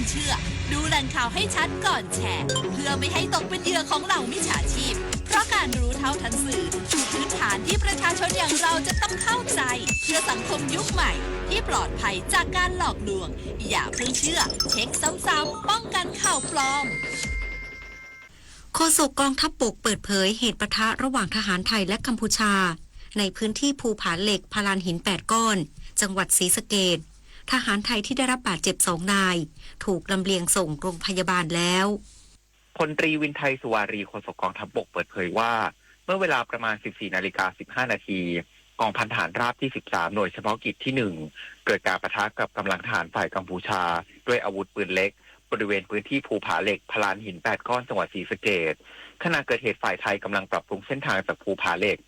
เชื่อ ดูแหล่งข่าวให้ชัดก่อนแชร์ เพื่อไม่ให้ตกเป็นเหยื่อของเหล่ามิจฉาชีพ เพราะการรู้เท่าทันสื่อคือพื้นฐานที่ประชาชนอย่างเราจะต้องเข้าใจ เพื่อสังคมยุคใหม่ที่ปลอดภัยจากการหลอกลวง อย่าเพิ่งเชื่อ เช็คซ้ำๆ ป้องกันข่าวปลอม โฆษกกองทัพบกเปิดเผยเหตุปะทะระหว่างทหารไทยและกัมพูชา ในพื้นที่ภูผาเหล็ก พลานหิน แปด ก้อน จังหวัดศรีสะเกษ ทหารไทยที่ได้รับบาดเจ็บสองนาย ถูกลำเลียงส่งโรงพยาบาลแล้ว พลตรี วินไทย สุวารี โฆษกกองทัพบกเปิดเผยว่า เมื่อเวลาประมาณ สิบสี่นาฬิกาสิบห้านาที กองพันทหารราบที่ สิบสาม หน่วยเฉพาะกิจที่ หนึ่ง เกิดการปะทะกับกำลังทหารฝ่ายกัมพูชา ด้วยอาวุธปืนเล็ก บริเวณพื้นที่ภูผาเหล็ก พลานหิน แปด ก้อน จังหวัดศรีสะเกษ ขณะเกิดเหตุฝ่ายไทยกำลังปรับปรุงเส้นทางจากภูผาเหล็ก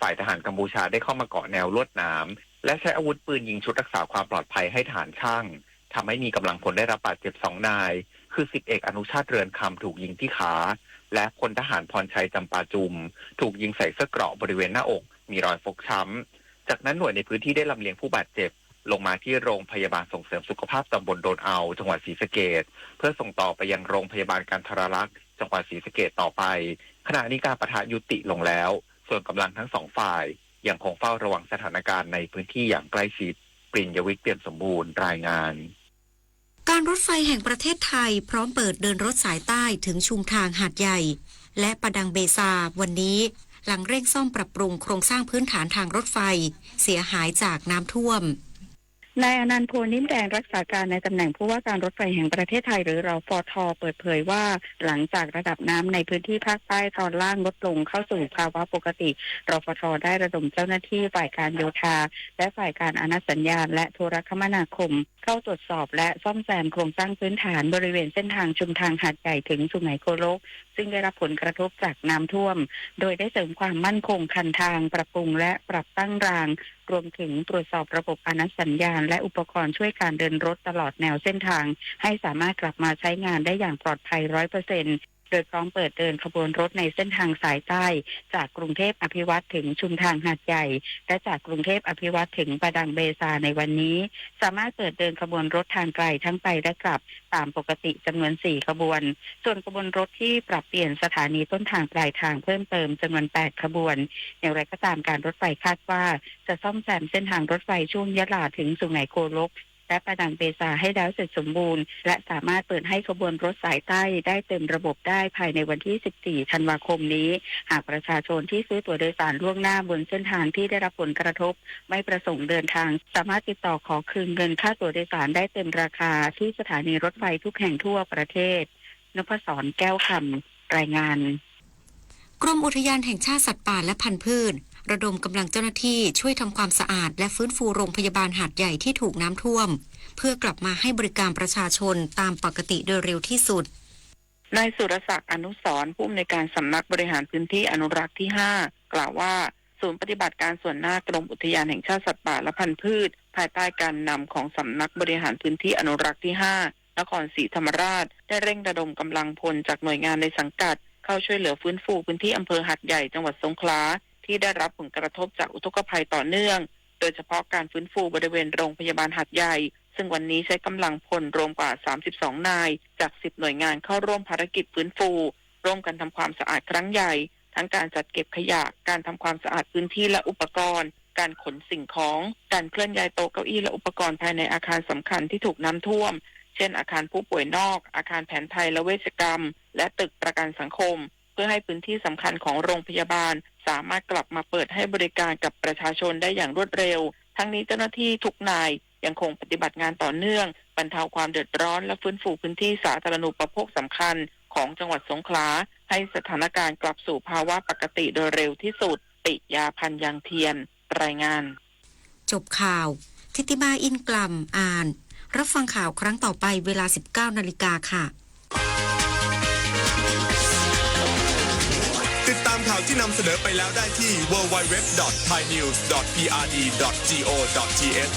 ฝ่ายทหารกัมพูชาได้เข้ามาเกาะแนวลวดหนาม และใช้อาวุธปืนยิงชุดรักษาความปลอดภัยให้ทหารช่าง ทำให้มีกำลังพลได้รับบาดเจ็บสองนาย คือ สิบเอก อนุชาติ เรือนคำ ถูกยิงที่ขา และพลทหาร พรชัย จำปาจุม ถูกยิงใส่เสื้อเกราะบริเวณหน้าอก มีรอยฟกช้ำ จากนั้นหน่วยในพื้นที่ได้ลำเลียงผู้บาดเจ็บ ลงมาที่โรงพยาบาลส่งเสริมสุขภาพตำบลโดนเอา จังหวัดศรีสะเกษ เพื่อส่งต่อไปยังโรงพยาบาลกันทรลักษณ์ จังหวัดศรีสะเกษต่อไป ขณะนี้การปะทะยุติลงแล้ว ส่วนกำลังทั้งสองฝ่ายยังคงเฝ้าระวังสถานการณ์ในพื้นที่อย่างใกล้ชิด ปริญญวิทย์ เปี่ยมสมบูรณ์ รายงาน การรถไฟแห่งประเทศไทยพร้อมเปิดเดินรถสายใต้ถึงชุมทางหาดใหญ่ และปะดังเบซา วันนี้ หลังเร่งซ่อมปรับปรุงโครงสร้างพื้นฐานทางรถไฟ เสียหายจากน้ำท่วม นายอนันต์ โพนิมแดง รักษาการนายตำแหน่งผู้ว่าการรถไฟแห่งประเทศไทย หรือ รฟท เปิดเผยว่า หลังจากระดับน้ำในพื้นที่ภาคใต้ตอนล่างลดลงเข้าสู่ภาวะปกติ รฟท ได้ระดมเจ้าหน้าที่ฝ่ายการโยธา และฝ่ายการอาณาสัญญาณและโทรคมนาคม เข้าตรวจสอบและซ่อมแซมโครงสร้างพื้นฐานบริเวณเส้นทางชุมทางหาดใหญ่ถึงสุไหงโกลก ซึ่งได้รับผลกระทบจากน้ำท่วม โดยได้เสริมความมั่นคงคันทาง ปรับปรุงและปรับตั้งราง รวมถึงตรวจสอบระบบอาณาสัญญาณ และอุปกรณ์ช่วยการเดินรถตลอดแนวเส้นทาง ให้สามารถกลับมาใช้งานได้อย่างปลอดภัยร้อยเปอร์เซ็นต์ โดยพร้อมเปิดเดินขบวนรถในเส้นทางสายใต้ จากกรุงเทพอภิวัฒน์ถึงชุมทางหาดใหญ่ และจากกรุงเทพอภิวัฒน์ถึงปะดังเบซาในวันนี้ สามารถเปิดเดินขบวนรถทางไกลทั้งไปและกลับตามปกติจำนวนสี่ขบวน ส่วนขบวนรถที่ปรับเปลี่ยนสถานีต้นทางปลายทางเพิ่มเติมจำนวนแปดขบวน อย่างไรก็ตามการรถไฟคาดว่าจะซ่อมแซมเส้นทางรถไฟช่วงยะลาถึงสุไหงโกลก และปะดังเบซาให้แล้วเสร็จสมบูรณ์ และสามารถเปิดให้ขบวนรถสายใต้ได้เต็มระบบได้ภายในวันที่ สิบสี่ ธันวาคมนี้ หากประชาชนที่ซื้อตั๋วโดยสารล่วงหน้าบนเส้นทางที่ได้รับผลกระทบ ไม่ประสงค์เดินทาง สามารถติดต่อขอคืนเงินค่าตั๋วโดยสารได้เต็มราคาที่สถานีรถไฟทุกแห่งทั่วประเทศ นพศร แก้วคำ รายงาน กรมอุทยานแห่งชาติสัตว์ป่าและพันธุ์พืช ระดมกำลังเจ้าหน้าที่ช่วยทำความสะอาดและฟื้นฟูโรงพยาบาลหาดใหญ่ที่ถูกน้ำท่วม เพื่อกลับมาให้บริการประชาชนตามปกติโดยเร็วที่สุด นายสุรศักดิ์ อนุสรณ์ ผู้อำนวยการสำนักบริหารพื้นที่อนุรักษ์ที่ ห้า กล่าวว่า ศูนย์ปฏิบัติการส่วนหน้ากรมอุทยานแห่งชาติสัตว์ป่าและพันธุ์พืช ภายใต้การนำของสำนักบริหารพื้นที่อนุรักษ์ที่ ห้า นครศรีธรรมราช ได้เร่งระดมกำลังพลจากหน่วยงานในสังกัด เข้าช่วยเหลือฟื้นฟูพื้นที่อำเภอหาดใหญ่ จังหวัดสงขลา ที่ได้รับผลกระทบจากอุทกภัยต่อเนื่อง โดยเฉพาะการฟื้นฟูบริเวณโรงพยาบาลหาดใหญ่ ซึ่งวันนี้ใช้กำลังพลรวมกว่า สามสิบสอง นาย จาก สิบ หน่วยงานเข้าร่วมภารกิจฟื้นฟู ร่วมกันทำความสะอาดครั้งใหญ่ ทั้งการจัดเก็บขยะ การทำความสะอาดพื้นที่และอุปกรณ์ การขนสิ่งของ การเคลื่อนย้ายโต๊ะเก้าอี้และอุปกรณ์ภายในอาคารสำคัญที่ถูกน้ำท่วม เช่นอาคารผู้ป่วยนอก อาคารแผนไทยและเวชกรรม และตึกประกันสังคม เพื่อให้พื้นที่สำคัญของโรงพยาบาล สามารถกลับมาเปิดให้บริการกับประชาชนได้อย่างรวดเร็ว ทั้งนี้เจ้าหน้าที่ทุกนายยังคงปฏิบัติงานต่อเนื่อง บรรเทาความเดือดร้อนและฟื้นฟูพื้นที่สาธารณูปโภคสำคัญของจังหวัดสงขลา ให้สถานการณ์กลับสู่ภาวะปกติโดยเร็วที่สุด ปิยา พันยังเทียน รายงาน จบข่าว ทิติมา อินกล่ำ อ่าน รับฟังข่าวครั้งต่อไปเวลา สิบเก้านาฬิกาค่ะ ติดตามข่าวที่นำเสนอไปแล้วได้ที่ ดับเบิลยู ดับเบิลยู ดับเบิลยู ดอท ไทยนิวส์ ดอท พีอาร์ดี ดอท จีโอ ดอท ทีเอช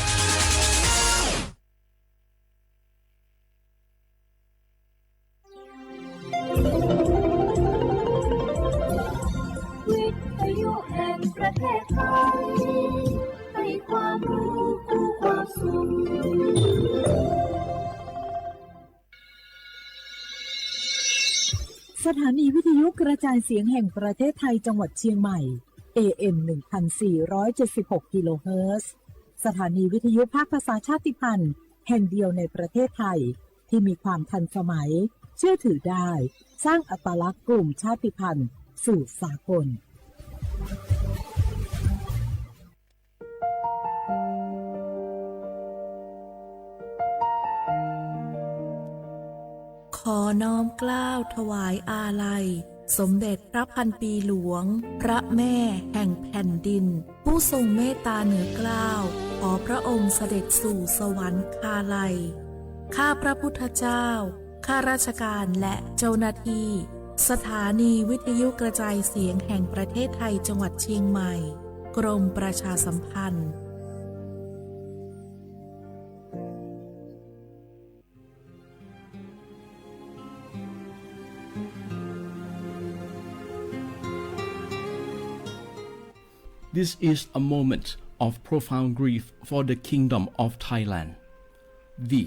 วิทยุแห่งประเทศไทย ให้ความรู้คู่ความสุข สถานีวิทยุกระจายเสียงแห่งประเทศไทยจังหวัดเชียงใหม่ เอ เอ็ม หนึ่งพันสี่ร้อยเจ็ดสิบหก กิโลเฮิรตซ์ สถานีวิทยุภาคภาษาชาติพันธุ์แห่งเดียวในประเทศไทย ที่มีความทันสมัย เชื่อถือได้ สร้างอัตลักษณ์กลุ่มชาติพันธุ์สู่สากล ขอน้อมเกล้าถวายอาลัย สมเด็จพระพันปีหลวง พระแม่แห่งแผ่นดิน ผู้ทรงเมตตาเหนือเกล้า ขอพระองค์เสด็จสู่สวรรคาลัย ข้าพระพุทธเจ้า ข้าราชการและเจ้าหน้าที่ สถานีวิทยุกระจายเสียงแห่งประเทศไทยจังหวัดเชียงใหม่ กรมประชาสัมพันธ์ This is a moment of profound grief for the Kingdom of Thailand. We,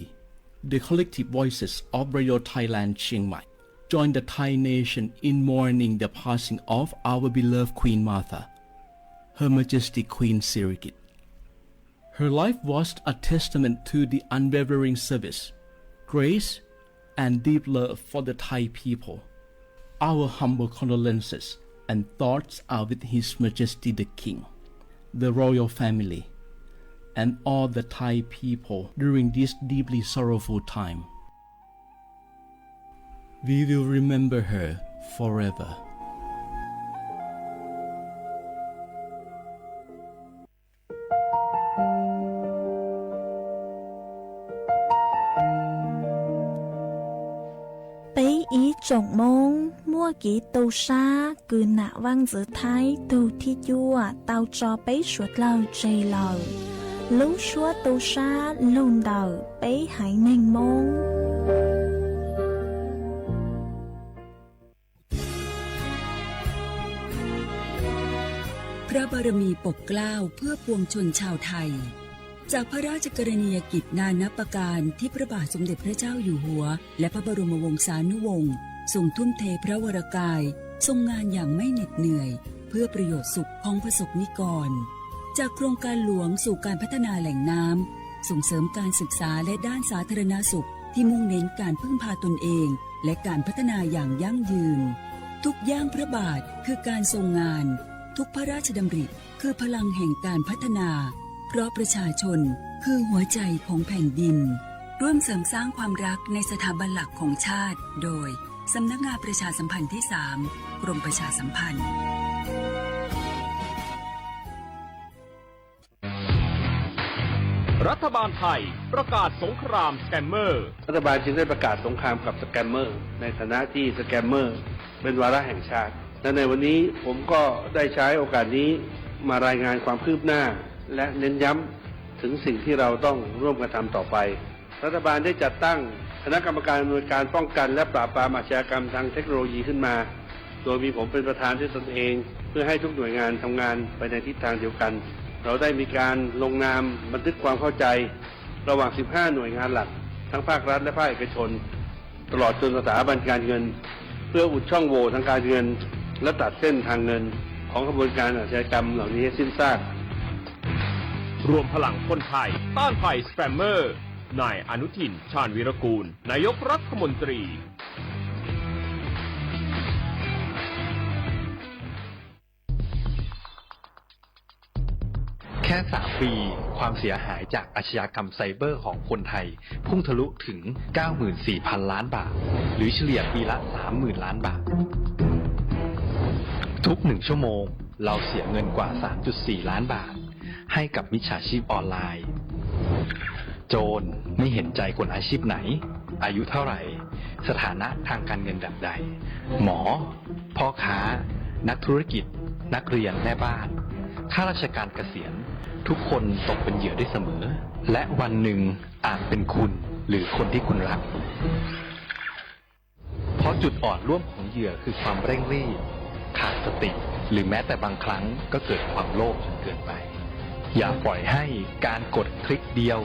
the collective voices of Radio Thailand Chiang Mai, join the Thai nation in mourning the passing of our beloved Queen Mother, Her Majesty Queen Sirikit. Her life was a testament to the unwavering service, grace, and deep love for the Thai people. Our humble condolences and thoughts are with His Majesty the King, the royal family, and all the Thai people during this deeply sorrowful time. We will remember her forever. Peb ib tsoom Hmoob muaj kev tu sab kws nam Vaaj Ntxwv Thaib tug thib cuaj tau tso peb suav dlawg tseg lawm. Lub suab tu sab lug ntawm peb haiv neeg Moob. พระบารมีปกเกล้าเพื่อปวงชนชาวไทย จากพระราชกรณียกิจนานับประการที่พระบาทสมเด็จพระเจ้าอยู่หัว และพระบรมวงศานุวงศ์ทรงทุ่มเทพระวรกาย ทรงงานอย่างไม่เหน็ดเหนื่อย เพื่อประโยชน์สุขของประสบนิกร จากโครงการหลวงสู่การพัฒนาแหล่งน้ำ ส่งเสริมการศึกษาและด้านสาธารณสุข ที่มุ่งเน้นการพึ่งพาตนเอง และการพัฒนาอย่างยั่งยืน ทุกย่างพระบาทคือการทรงงาน ทุกพระราชดำริคือพลังแห่งการพัฒนา เพราะประชาชนคือหัวใจของแผ่นดิน ร่วมเสริมสร้างความรักในสถาบันหลักของชาติ โดย สำนักงานประชาสัมพันธ์ที่สาม กรมประชาสัมพันธ์ รัฐบาลไทยประกาศสงครามสแกมเมอร์ รัฐบาลจึงได้ประกาศสงครามกับสแกมเมอร์ ในฐานะที่สแกมเมอร์เป็นวาระแห่งชาติ และในวันนี้ผมก็ได้ใช้โอกาสนี้มารายงานความคืบหน้า และเน้นย้ำถึงสิ่งที่เราต้องร่วมกันทำต่อไป รัฐบาลได้จัดตั้งคณะกรรมการอำนวยการป้องกันและปราบปรามอาชญากรรมทางเทคโนโลยีขึ้นมา โดยมีผมเป็นประธานด้วยตนเอง เพื่อให้ทุกหน่วยงานทำงานไปในทิศทางเดียวกัน เราได้มีการลงนามบันทึกความเข้าใจ ระหว่าง สิบห้า หน่วยงานหลัก ทั้งภาครัฐและภาคเอกชน ตลอดจนสถาบันการเงิน เพื่ออุดช่องโหว่ทางการเงิน และตัดเส้นทางเงินของขบวนการอาชญากรรมเหล่านี้ให้สิ้นซาก รวมพลังคนไทยต้านภัยสแกมเมอร์ นายอนุทิน ชาญวีรกูล นายกรัฐมนตรี แค่ สาม ปี ความเสียหายจากอาชญากรรมไซเบอร์ของคนไทย พุ่งทะลุถึง เก้าหมื่นสี่พัน ล้านบาท หรือเฉลี่ยปีละ สามหมื่น ล้านบาท ทุกหนึ่งชั่วโมง เราเสียเงินกว่า สามจุดสี่ ล้านบาท ให้กับมิจฉาชีพออนไลน์ โจรไม่เห็นใจคนอาชีพไหน อายุเท่าไหร่ สถานะทางการเงินแบบใด หมอ พ่อค้า นักธุรกิจ นักเรียน แม่บ้าน ข้าราชการเกษียณ ทุกคนตกเป็นเหยื่อได้เสมอ และวันหนึ่งอาจเป็นคุณหรือคนที่คุณรัก เพราะจุดอ่อนร่วมของเหยื่อคือความเร่งรีบ ขาดสติ หรือแม้แต่บางครั้งก็เกิดความโลภจนเกินไป อย่าปล่อยให้การกดคลิกเดียว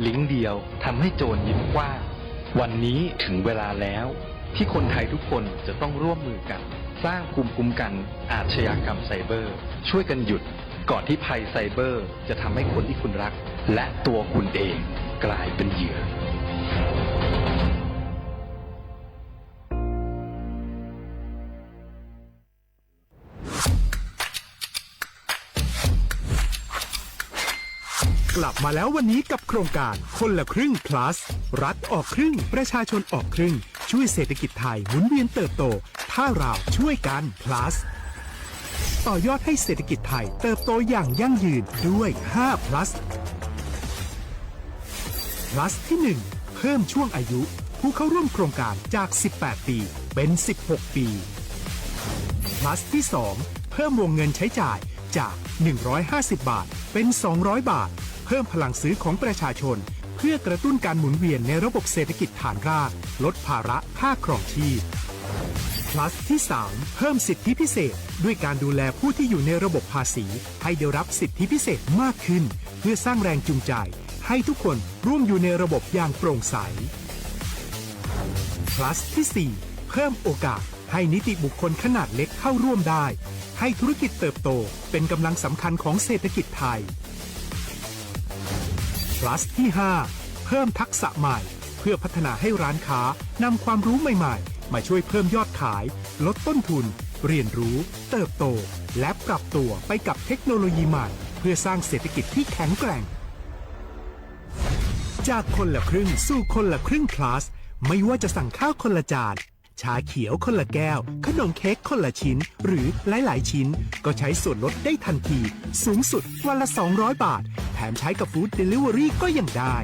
ลิงก์เดียว ทำให้โจรยิ้มกว้าง วันนี้ถึงเวลาแล้ว ที่คนไทยทุกคนจะต้องร่วมมือกัน สร้างภูมิคุ้มกันอาชญากรรมไซเบอร์ ช่วยกันหยุด ก่อนที่ภัยไซเบอร์จะทำให้คนที่คุณรัก และตัวคุณเองกลายเป็นเหยื่อ กลับมาแล้ววันนี้กับโครงการคนละครึ่ง plus รัฐออกครึ่ง ประชาชนออกครึ่ง ช่วยเศรษฐกิจไทยหมุนเวียนเติบโต ถ้าเราช่วยกัน plus ต่อยอดให้เศรษฐกิจไทยเติบโตอย่างยั่งยืนด้วย ห้า plus plus ที่ หนึ่ง เพิ่มช่วงอายุผู้เข้าร่วมโครงการจาก สิบแปด ปี เป็น สิบหก ปี plus ที่ สอง เพิ่มวงเงินใช้จ่ายจาก หนึ่งร้อยห้าสิบ บาท เป็น สองร้อย บาท เพิ่มพลังซื้อของประชาชน เพื่อกระตุ้นการหมุนเวียนในระบบเศรษฐกิจฐานราก ลดภาระค่าครองชีพ plus ที่ สาม เพิ่มสิทธิพิเศษ ด้วยการดูแลผู้ที่อยู่ในระบบภาษี ให้ได้รับสิทธิพิเศษมากขึ้น เพื่อสร้างแรงจูงใจ ให้ทุกคนร่วมอยู่ในระบบอย่างโปร่งใส plus ที่ สี่ เพิ่มโอกาสให้นิติบุคคลขนาดเล็กเข้าร่วมได้ ให้ธุรกิจเติบโตเป็นกำลังสำคัญของเศรษฐกิจไทย plus ที่ ห้า เพิ่มทักษะใหม่ เพื่อพัฒนาให้ร้านค้านำความรู้ใหม่ๆ มาช่วยเพิ่มยอดขาย ลดต้นทุน เรียนรู้ เติบโต และปรับตัวไปกับเทคโนโลยีใหม่ เพื่อสร้างเศรษฐกิจที่แข็งแกร่ง จากคนละครึ่งสู่คนละครึ่ง plus ไม่ว่าจะสั่งข้าวคนละจาน ชาเขียวคนละแก้ว ขนมเค้กคนละชิ้น หรือหลายๆ ชิ้น ก็ใช้ส่วนลดได้ทันที สูงสุดวันละ สองร้อย บาท แถมใช้กับ Food Delivery ก็ยังได้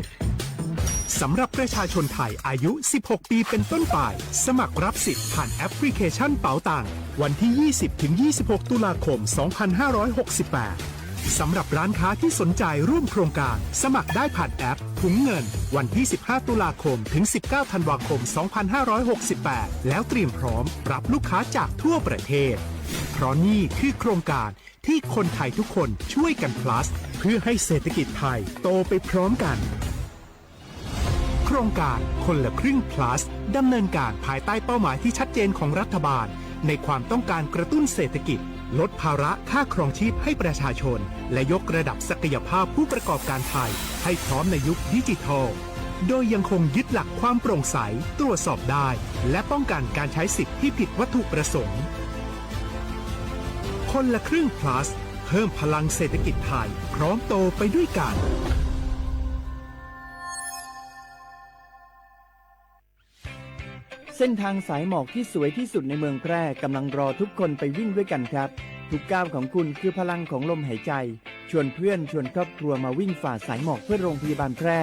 สำหรับประชาชนไทยอายุ สิบหก ปีเป็นต้นไป สมัครรับสิทธิ์ผ่านแอปพลิเคชันเป๋าตัง วันที่ ยี่สิบ ถึง ยี่สิบหก ตุลาคม สองพันห้าร้อยหกสิบแปด สำหรับร้านค้าที่สนใจร่วมโครงการ สมัครได้ผ่านแอปถุงเงิน วันที่ สิบห้า ตุลาคม ถึง สิบเก้า ธันวาคม สองพันห้าร้อยหกสิบแปด แล้วเตรียมพร้อมรับลูกค้าจากทั่วประเทศ เพราะนี่คือโครงการที่คนไทยทุกคนช่วยกัน plus เพื่อให้เศรษฐกิจไทยโตไปพร้อมกัน โครงการคนละครึ่ง plus ดำเนินการภายใต้เป้าหมายที่ชัดเจนของรัฐบาล ในความต้องการกระตุ้นเศรษฐกิจ ลดภาระค่าครองชีพให้ประชาชน และยกระดับศักยภาพผู้ประกอบการไทย ให้พร้อมในยุคดิจิทัล โดยยังคงยึดหลักความโปร่งใส ตรวจสอบได้ และป้องกันการใช้สิทธิ์ที่ผิดวัตถุประสงค์ คนละครึ่ง plus เพิ่มพลังเศรษฐกิจไทย พร้อมโตไปด้วยกัน เส้นทางสายหมอกที่สวยที่สุดในเมืองแพร่กำลังรอทุกคนไปวิ่งด้วยกันครับ ทุกก้าวของคุณคือพลังของลมหายใจ ชวนเพื่อนชวนครอบครัวมาวิ่งฝ่าสายหมอกเพื่อโรงพยาบาลแพร่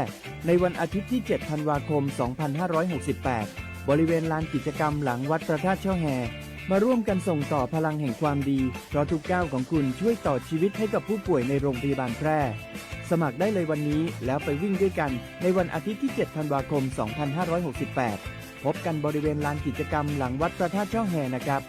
ในวันอาทิตย์ที่ เจ็ด ธันวาคม สองพันห้าร้อยหกสิบแปด บริเวณลานกิจกรรมหลังวัดพระธาตุช่อแฮ มาร่วมกันส่งต่อพลังแห่งความดี เพราะทุกก้าวของคุณช่วยต่อชีวิตให้กับผู้ป่วยในโรงพยาบาลแพร่ สมัครได้เลยวันนี้แล้วไปวิ่งด้วยกันในวันอาทิตย์ที่ เจ็ด ธันวาคม สองพันห้าร้อยหกสิบแปด พบกันบริเวณลานกิจกรรมหลังวัดพระธาตุช่อแฮนะครับ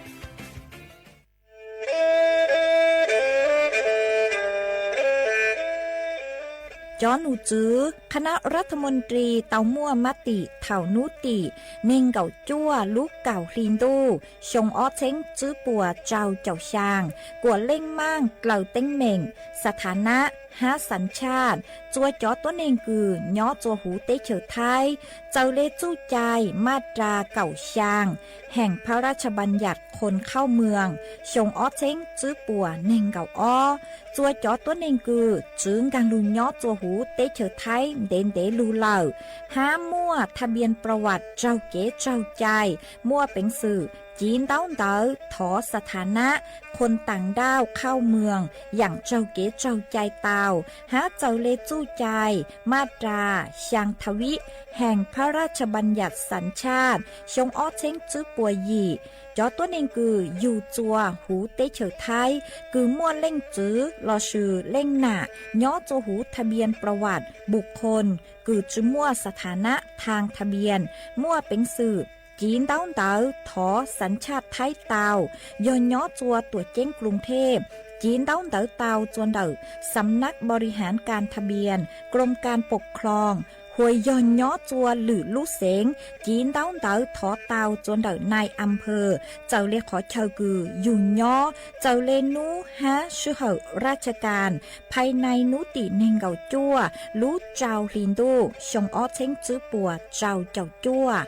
Cov nom tswv คณะรัฐมนตรี tau muaj mab tim thaum hnub tim neeg nkaum cuaj lub kaum hli ntuj xyoo ob txheeb tswb puas rau caum xyaa, kuam leej maaj dlaws teeb meem, xa tha nab hab xav tshaj txua cov tuab neeg kws nyob txua huv teb chaws Thaib, txaws le txuj cai maj ras kaum xyaa heem phab raj tshaj npaas yam khoos khauj mws xyoo ob txheeb tswb puas neeg nkaum ob. Txua cov tuab neeg kws tswv nkaag lug nyob txua huv teb chaws Thaib ntev ntev lug lawm, hab muaj tha npias pras vas raug kev tsaug cai, muaj peev xwm civ ntaub ntawv thov xa tha nab khoos taam nrauj khauj mws yaam raug kev tsaug cai tau, hab txaws le txuj cai maj ras xyaa tha vib heem phab raj tshaj npaas yam xav tshaj xyoo ob txheeb tswb puas yim. Cov tuab neeg kws yug txua huv teb chaws Thaib kws muaj leej txwv lossis leej nam nyob txua huv tha npias pras vas npum khoos kws tsi muaj xa tha nab thaag tha npias, muaj peev xwm civ ntaub ntawv thov xav tshaj Thaib tau, yog nyob txua tuam ceeb Kloos Thej, civ ntaub ntawv tau txua ntawm Xam nab npau ri haav kas tha npias, Kloos kas pam khloos, huas yog nyob txua lwm lub xeev, civ ntaub ntawv thov tau txua ntawm nai am phawj, txawm le qhov chaw kws yug nyob, txawm le nub hab sij hawm raj tsha kas, phais nai nub tim neeg nkaum cuaj lub rau hli ntuj xyoo ob txheeb tswb puas rau caum cuaj.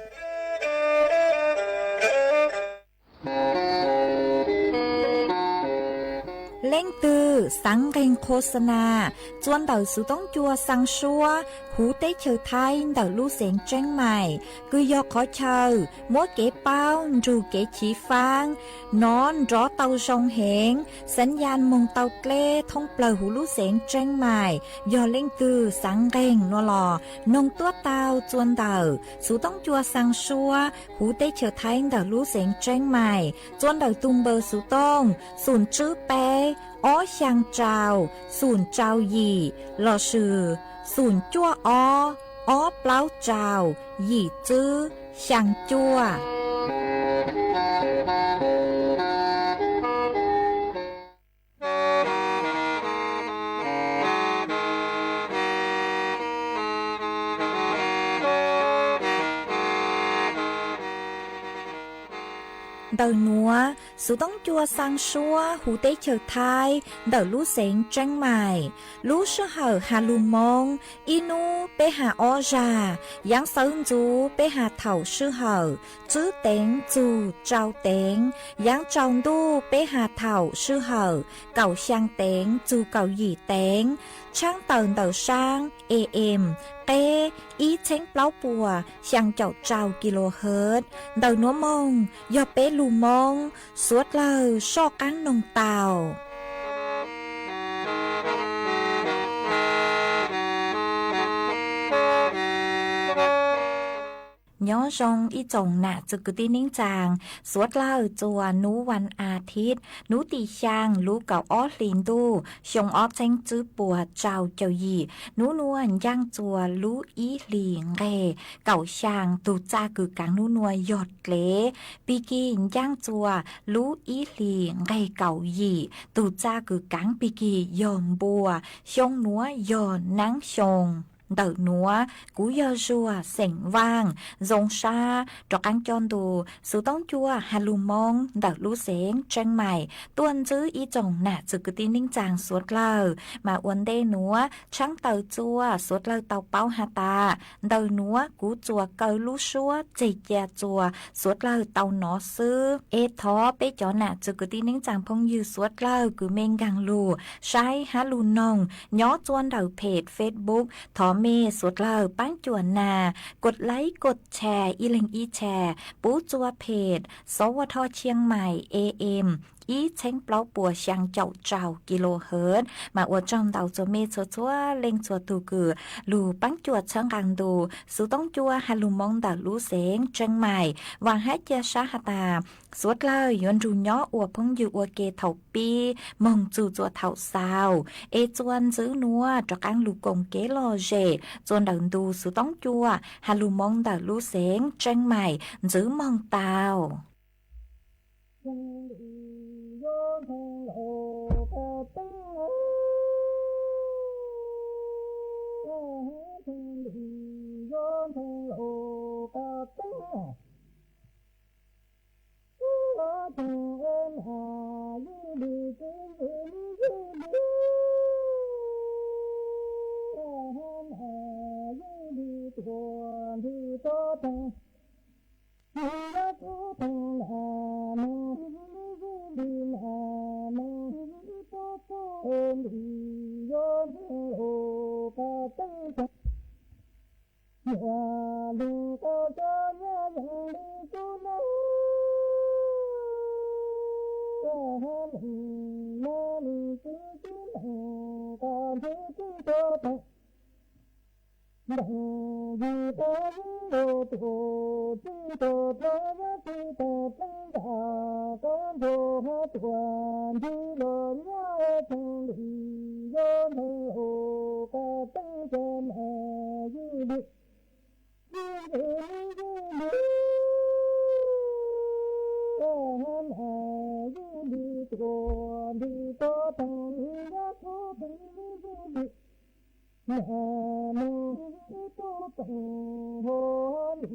Leej twg xaav nqeeg qho xa nas txua ntawm xuv toob cua xaa suab huv teb chaws Thaib ntawm lub xeev Tseeb Mais, kws yog qhov chaw muab kev paub nrug kev chiv faab nov nrov tau zoo heev, xaav ya moog tau dleb thoob plawg huv lub xeev Tseeb Mais. Yog leej twg xaav nqeeg nuav los noog tuab tau txua ntawm xuv toob cua xaa suab huv teb chaws Thaib ntawm lub xeev Tseeb Mais txua ntawm tug npawb xuv tooj xum tswb peb ob xyaa rau xum rau yim lossis xum cuaj ob ob plaub rau yim tswb xyaa cuaj. Ntawm nuav, xuv toob cua xaa suab huv teb chaws Thaib ntawm lub xeev Tseeb Mais. Lub sij hawm has lug Moob, ib nub peb has ob zag, yaav xawv ntxuv peb has thaum sij hawm tswb teev txug rau teev, yaav tsaus ntuj peb has thaum sij hawm kaum xyaa teev txug kaum yim teev, tshaab tawm ntawm saab A M qeb ib txheeb plaub puas xyaa caum rau kilohertz. Ntawm nuav moog yog peb lug Moob, suav dlawg soj qaab noog tau. Nyob zoo ib tsoom nam txwv kwv tij neej tsaa, suav dlawg txua nub vas a thib, nub tim xyaa lub kaum ob hlis ntuj xyoo ob txheeb tswb puas rau caum yim. Nub nuav ncaaj txua lub ib hlis nqeg kaum xyaa. Tug txaj kws kaav nub nuav yog dlev, pig kig ncaaj txua lub ib hlis nqeg kaum yim. Tug txaj kws kaav pig kig yog npua, xyoo nuav yog naab xyoo. Ntawm nuav kuv yog Zuag xeem Vaaj, zoo sab rov qaab coj ntu xuv toob cua has lug Moob ntawm lub xeev Tseeb Mais tuaj ntsib ib tsoom nam txwv kwv tij neej tsaa suav dlawg. Mas ua ntej nuav tshaab tawm txua suav dlawg tau paub has tas, ntawm nuav kuv txuas kaw lub suab tseg ca txua suav dlawg tau nov xwb. Es thov peb cov nam txwv kwv tij neej tsaa phooj ywg suav dlawg kws mej nkaag lug saib hab lug noog nyob txua ntawm phem Facebook, thov mej suav dlawg paab cuam nas, kos laib kos tshas ib leeg ib tshas pub txua phem Xov Ua Thoj Tshiab Mais A M ib txheeb plaub puas xyaa caum rau kilohertz. Mas ua tsaug ntau txua mej txhua txhua leej txhua tug kws lug paab cuam txhawb nqaa ntu xuv toob cua has lug Moob ntawm lub xeev Tseeb Mais. Vaam hab ca sab has tas, suav dlawg yuav nrug nyob ua phooj ywg ua ke thaum pib moog txug txua thaum xaus. Es txua ntxiv nuav rov qaab lug koom kev lom zem txua ntawm ntu xuv toob cua has lug Moob ntawm lub xeev Tseeb Mais ntxiv moog tau. Nag nug ib tug teem hua lis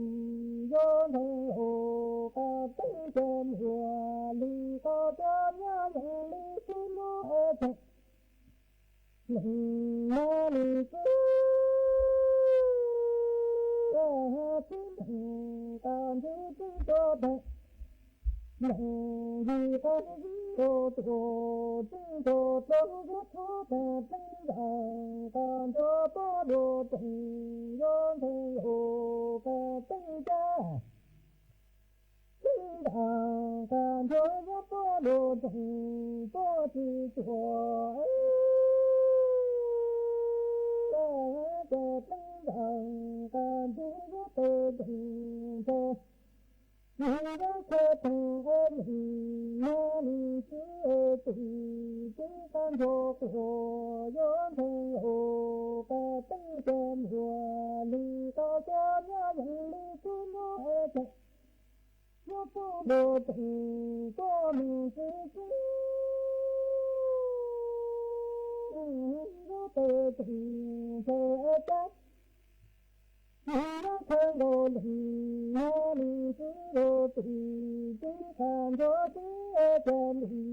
yuav nteeg os, koj teeb ca muag li koj cov nyab yeej li tsis muaj teem. Neeg no nws tsis, tsis neeg koj ntsib tsis tau teem. Neeg yim koj ntsib tau tuag tsis tau tuag yuav txhob tag teeb zaum, koj nrog pab dua teem yuav nteeg os, koj teeb ca. Tib ntas koj nrog yuav pab dua teem, pab tsis tuag, koj teeb zaum koj nrog yuav pab teem. Nws yuav qhia teem es nws no nws tsis twm, tib koj nrog quas yuav nteeg os, koj teeb ca muag li koj cov nyab yeej li tsis muaj teem. Yuav pab dua teem, koj mus tsis tsis, yuav pab teem ntshe cas. Nws yuav qhia nkaus li no nws tsis twm, tib koj nrog tib ca li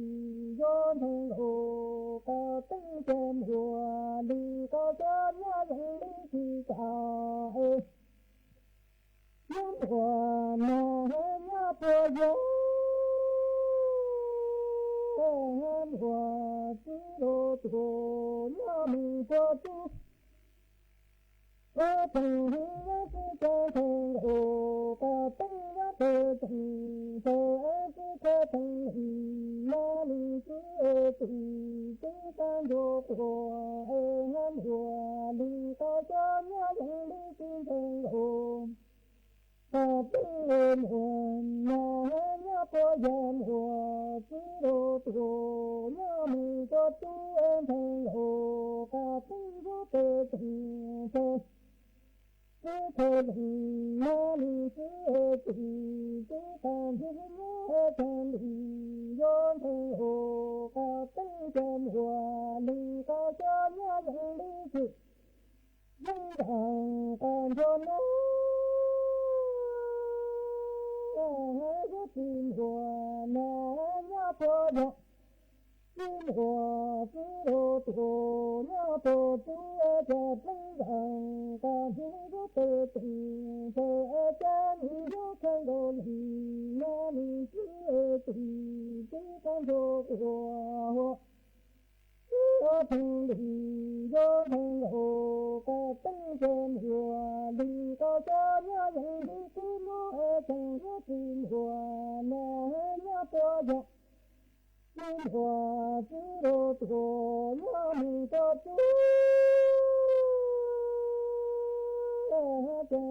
yuav nteeg os, koj teeb ca muag li koj cov nyab yeej li tsis kam es. Nyob npuas nag nyob puas yog, nyob npuas tsis tau tuag nyob mus puas tsis. Ua teem hwv yuav tsis tau nteeg os, koj teeb yuav pab teem ntshe es tsis qhia teem li no nws tsis twm, tib koj nrog quas es nyob npuas li koj cov nyab yeej li tsis nteeg os. Koj teeb muag nag nyob puas yog npuas tsis tau tuag nyob mus puas tsis nteeg os, koj teeb yuav pab teem ntshe tsis qhia li no nws tsis twm, tib koj nrog yuav teem li yuav nteeg os, koj teeb ca muag li koj cov nyab yeej li tsis. Yeej ntas koj nrog no yuav tsis npuas nag nyob puas yog, tsis npuas tsis tau tuag nyob puas tsis, koj teeb ntas koj nrog yuav pab teem ntshe cas nws yuav qhia nkaus li no nws tsis twm, tib koj nrog quas yuav teem li yuav nteeg os, koj teeb ca muag li koj cov nyab yeej li tsis muaj teem, yuav tsis npuas nag nyob puas yog, tsis npuas tsis tau tuag nyob mus puas tsis, ca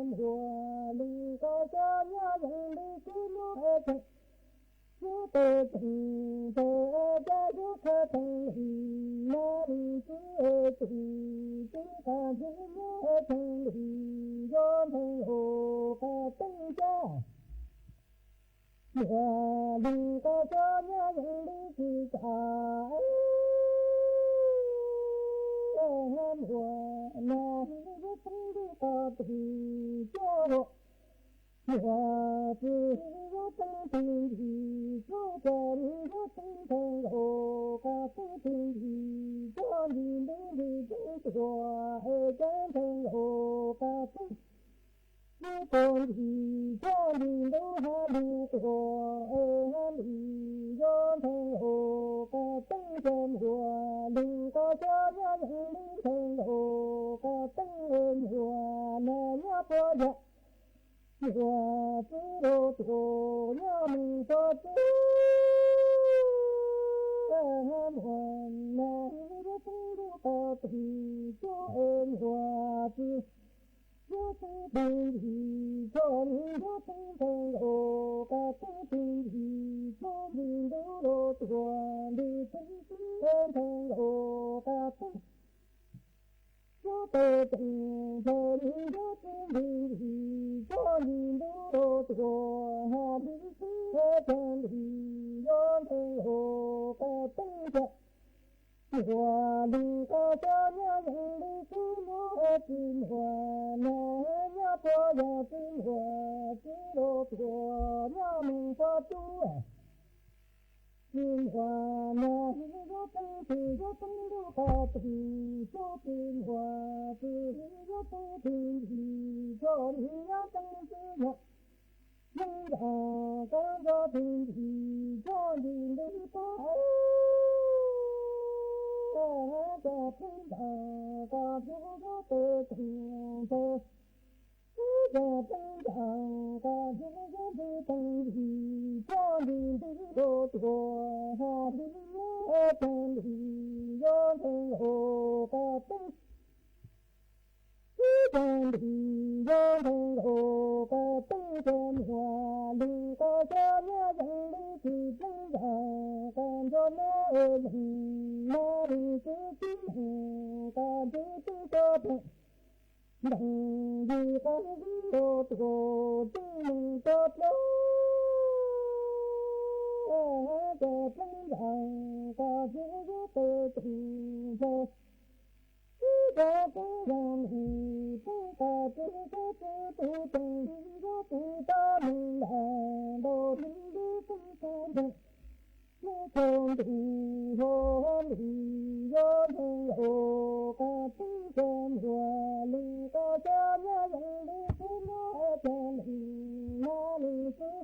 muag li koj cov nyab yeej li tsis muaj teem. Yuav pab teem ntshe cas yuav qhia teem li no nws tsis twm, tib koj nrog yuav teem li yuav nteeg os, koj teeb ca muag li koj cov nyab yeej li tsis kam es, muag nag yuav teeb li koj twm coj, muag tsis yuav teeb tsis ntsis coj, cas nws yuav teeb nteeg os, koj teeb tsis ntsis coj ntsis ntub ntsis teeb tuag es cas nteeg os, koj teeb yuav tuag ntsis coj ntsis ntub hab lug tuag es hab li yuav nteeg os, koj teeb ca muag li koj cov nyab yeej li nteeg os, koj teeb muag nag nyob puas yog, muag tsis tau tuag nyob mus puas tsis, muag nag yuav teeb li koj twm coj es muag tsis yuav teeb tsis ntsis coj nws yuav teeb nteeg os, koj teeb tsis ntsis coj ntsis ntub los tuag ntsis teeb tsis nteeg os, koj teeb yuav pab teem ntshe nws yuav teeb tsis ntsis coj ntsis ntub los tuag hab li tsis nteeg, cas nws yuav nteeg os, koj teeb ca Muaj leej koj xyov nyob yeej li txiv muaj txiv muaj, nyob nyob puas yog txiv muaj txiv los tuaj nyob mus pov cub. Txiv muaj nyob yuav teev txiv yuav teev lub qhov twg, txiv muaj txiv yuav teev txiv ntxim txoj li nyob teev txiv yog. Yeej yog koj nco txiv ntxim txoj li ntws tag, koj teev ncaws koj yuav yuav tes teev ntxawg, koj teev ncaws koj yuav yuav tes teev ntxim txoj li ntws los tuaj hos li nyob tag li yuav ntxeev los koj teev. Ib tag ntim yuav ntxeev los koj teev, koj muaj leej koj xyov nyob yeej li txiv teev ncaws koj nco nab yeej nab li txiv txiv neej koj ntxim txiv txoj teev. Ntees yim koj yeej los tuaj txiv neej txoj plaub, koj teev ncaws koj yuav yuav tes teev ntxawg. Ib tag teev yog li teev koj txiv txiv txiv tus teev li yuav tus tab meeg lam ntaus li li teev koj nteeg li txog ntuj hos li yuav ntxeev los koj teev, koj muaj leej koj xyov nyob yeej li txiv muaj txiv neej nab li txiv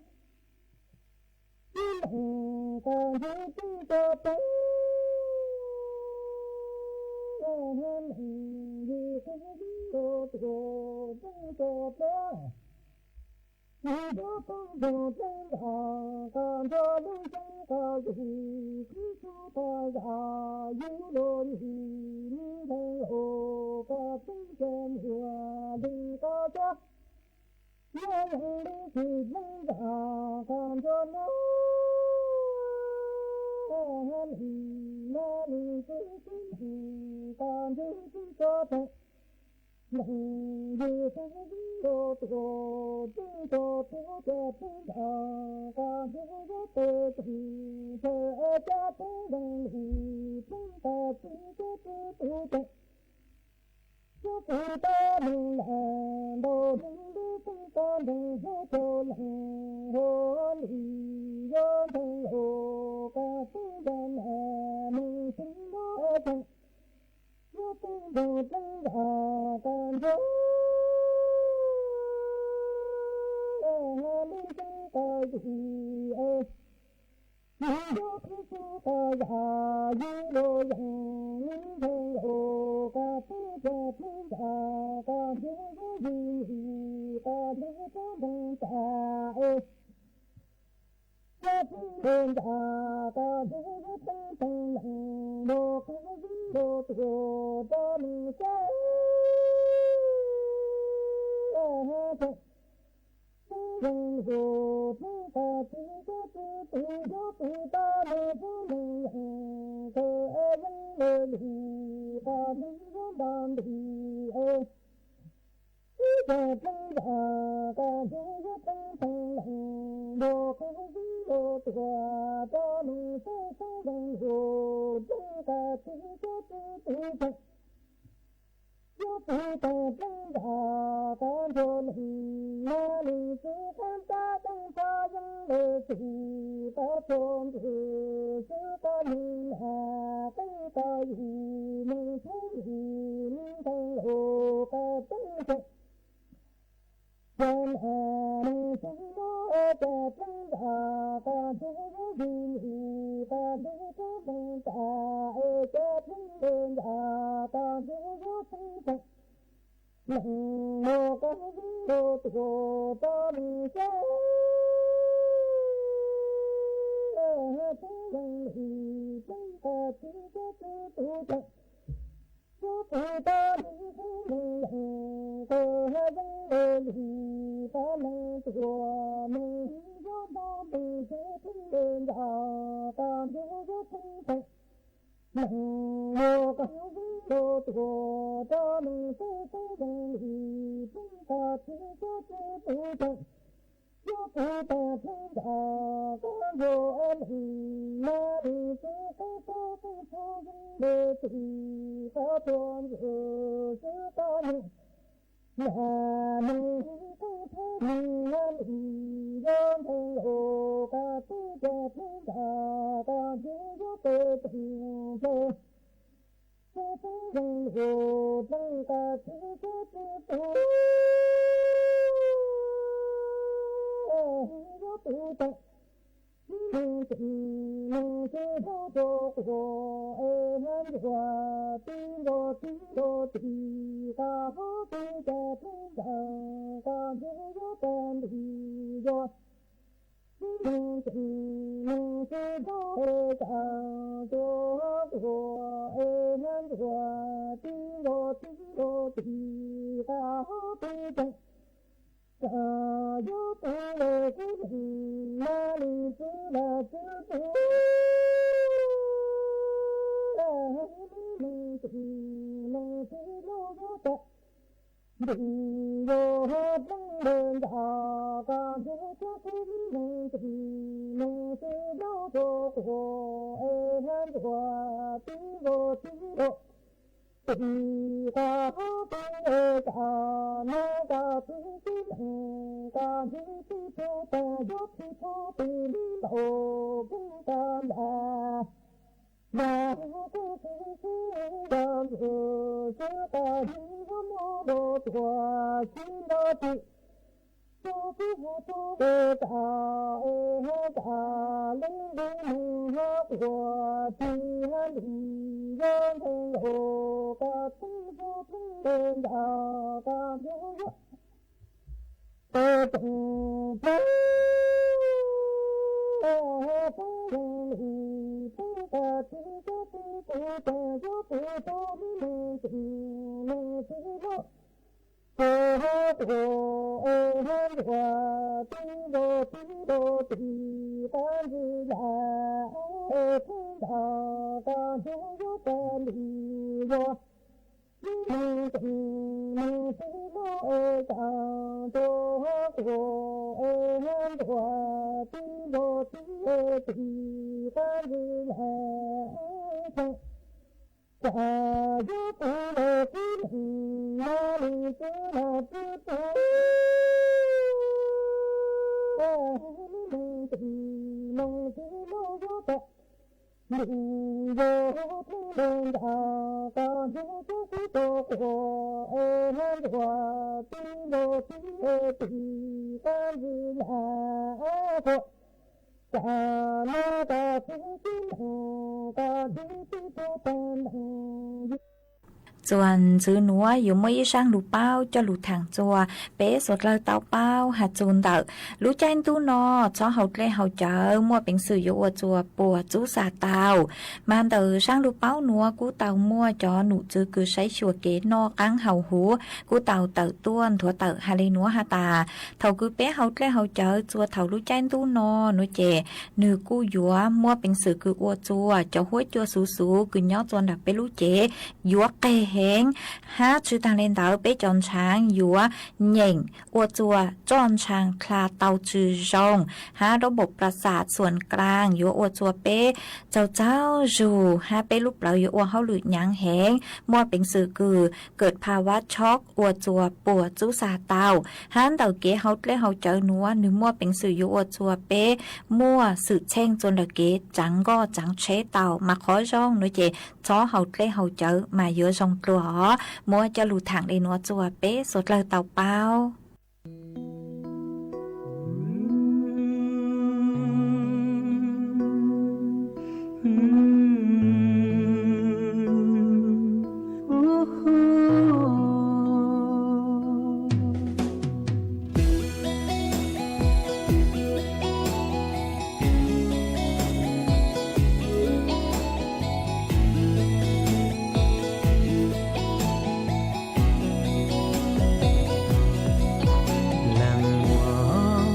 txiv neej koj ntxim txiv txoj teev. Nees yim koj yeej los tuaj teev txoj plaub, yus yuav teev ncaws teev ncaws koj nco lub xyoo koj yug khib xub koj yog yus los yus ntxeev los koj teev, koj muaj leej koj xyov nyob yeej li txiv teev ncaws koj nco nab yeej nab li txiv txiv neej koj ntxim txiv txoj teev. Nees yim koj yeej los tuaj txiv txoj tuaj cov teev ncaws koj yuav yuav tes teev ntxawg, cov teev yeej li teev koj txiv txiv txiv tus teev. Yuav tus tab meeg lam ntaus li li teev koj nteeg hos rau leej hos li yuav ntxeev los koj teev, yog nab meeg xeev muab teev. Yuav teev ncaws teev ncaws koj nco li xeev koj yug es yus yuav khib xub koj yog yus los yeej ntxeev los koj teev, cov teev ncaws koj nco yuav yus yim koj nco cov ntees tas es cov teev ncaws koj nco yuav teev teev leej los koj yeej los tuaj rau neeg saib teev. Txiv yeej los teev koj txiv txiv txiv tus yuav tus tab meeg txiv neej yeej koj yeej los lus koj yeej yuav nto nti es ib cov teev ncaws koj nco yuav teev teev leej los koj yeej los tuaj rau neeg saib teev yeej los teev koj txiv txiv txiv tus teev. Yuav tus tab teev ncaws koj nco neeg nab li txiv qab tab teev koj yeej los txug tau txhua ntu xwb koj neeg nab teev koj yug neeg txhua yug neeg ntxeev los koj teev teev. Cov nab neeg xeev muab cov teev ncaws koj nco yuav yus yim koj nco cov ntees tas es cov teev ncaws koj nco yuav teev teev leej los koj yeej los tuaj rau neeg saib teev yeej li teev koj txiv txiv txiv tus teev. Yuav tus tab meeg txiv neej yeej koj yeej los lus koj neeg tuaj neeg yuav nto nti cov teev ncaws koj nco yuav teev teev leej los koj yeej los tuaj rau neeg saib teev yeej li teev koj txiv txiv txiv tus teev. Yuav tus tab teev ncaws koj Ntuj, nws mas nws txwv qab txhab txwv txhua yeej le tim qab tuag ntsuag xwb qab nws. Nag nws qeej thab nws hab nws yuav ntseeg los qab teb cag pheej nram qab ntswg yuav peb tseem ntseeg. Peb pheej zeeg los dleej qab teb cag peb tug yuav peb tseem Neeg tseem neeg tsis tau tuag quas es hab ntsuag tib nkaus tib nkaus tim qab hab teb cag pheej nram qab ntswg yuav tag nti yog. Neeg tseem neeg tsis tau es tsaam tuag quas es hab ntsuag tib nkaus tib nkaus tim qab hab teb cag Txawm yuav peb los kuj neeg mas nws txwv lam txwv peb. Neeg tseem neeg tsis tau yuav tag nti yog hab dleej le nram qab ntswg cag peb. Neeg tseem neeg tsis tau tuag quas es hab ntsuag tib nkaus tib nkaus tim qab hab teb cag nab qab teb tib neeg qab ntswg tib tug tag yuav tib tug tib li ntaus peb qab ntas. Nag kuj tsis sib yog ntsuag sib qab ntswg yuav muab los tuag sib nrog tim Txog peb hab txog le tas es hab tas le le neeg hab quas tig hab ntim yuav ntseeg los qab teb cag pheej le nram qab ntswg yuav peb tseem ntseeg. Peb yeej li peb qab teb cag peb tug tag yuav peb tug li neeg tseem neeg tsis tau Ces hab quas es hab ntsuag tib nkaus tib nkaus tim qab ntswg yam es pheej nram qab ntswg yuav tag nti yog. Neeg tseem neeg tsis tau es tsaam tuag hab quas es hab ntsuag tib nkaus tib nkaus tim qab ntswg yam es pheej Txawm yuav peb los kuj neeg mas nws txwv lam txwv peb. Neeg tseem neeg tsis tau yuav tag nti yog pheej le nram qab ntswg cag peb tug quas es hab ntsuag tib nkaus tib nkaus tim qab ntswg yam quas Txawm nab qab teb tib neeg qab ntswg tib tug tag neeg Txuas ntxiv nuav yuav muaj ib zaaj lug paub coj lug thaam txuas. Peb suav dlawg tau paub has txug ntawm lub caij ntuj no txhob haus dlej haus cawv, muaj peev xwm yuav ua txuas puas txub xas tau. Mas ntawm zaaj lug paub nuav kuj tau muaj cov num txwv kws saib xyuas kev noj qaab haus huv kuj tau tawm tuaj nthuav tawm has le nuav has tas, thaum kws peb haus dlej haus cawv txuas thaum lub caij ntuj no nuav ces nwg kuj yuav muaj peev xwm kws ua txuas cov huab cua xuv xuv kws nyob txuas ntawm peb lub cev yuav qeg heev, hab tsi taag le ntawd peb cov ntshaav yuav nyeem ua txuas roj ntshaav dlha tau tsi zoo, hab doob npaum plas xas xuam klaas yuav ua txuas peb tsaug tsaug zug hab peb lub plawv yuav ua hauj lwm nyaav heev, muaj peev xwm kws kawm pha vab chob ua txuas puas txub xas tau. Hab ntawm kev haus dlej haus cawv nuav nwg muaj peev xwm yuav ua txuas peb muaj xwm txheej txuas ntawm kev tsaav nkoj tsaav tsheb tau. Mas qhov zoo nuav ces txhob haus dlej haus cawv mas yuav zoo dlua os. Muab coj lug thaam le nuav txuas peb suav dlawg tau paub. Leej muam,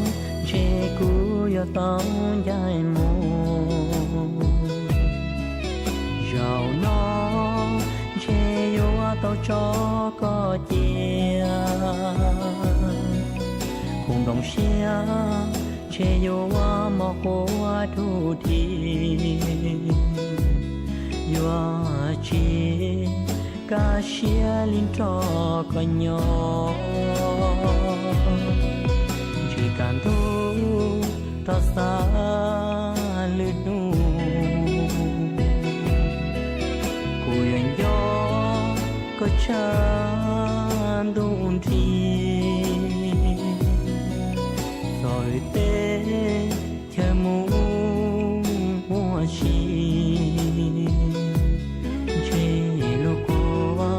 ntshe kuv yuav tau ncaim mus. Zaum no ntshe yuav tau tso koj cia. Kuv nplooj siab Ces yuav mob quav dub dhi, yuav tsis kaj siab li nrog koj nyob. Tsis kam ntug rov xav lwm hnub, kuv yuav nco koj tshaj ntuj nrig. Txog teb chaws mus ua si, ntshe lub kua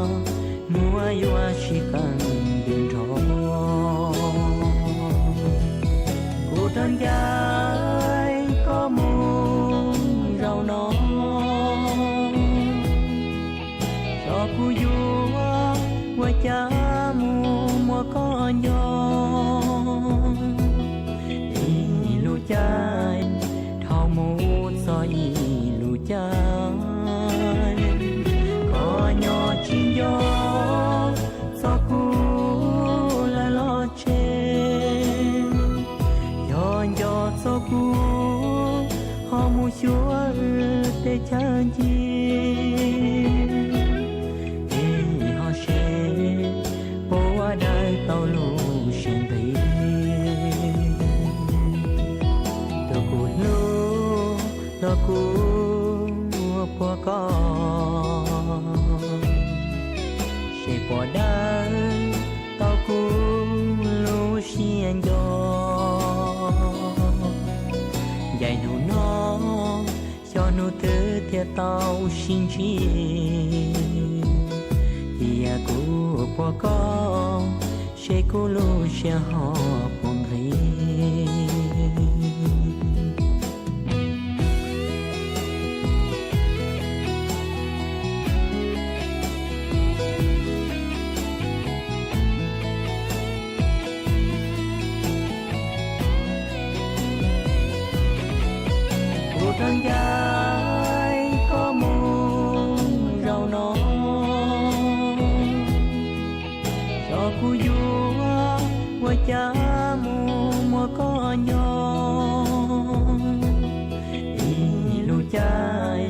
muag yuav sib qee nrov. Kuv rov ncaim koj mus zaum no, xyov kuv yuav ua cas mus muab koj nco. Ib lub caij dhau mus txog ib lub caij, koj nyob tsis nco txog kuv lawm los tseg. Yog nco txog kuv, ho mus xyuas wb tej chaw ncig, es ho seb puas dawb tau lub siab nqig. Tus kuv hlub los kuv puag koj, seb puas dawb tau kuv lub siab nco. Ncaim hnub no, xyov hnub twg thiaj tau sib ntsib. Cia kuv puag koj, seb kuv lub siab ho puas nqig. Kuv rov ncaim koj mus zaum no, xyov kuv yuav ua cas mus muab koj nco. Ib lub caij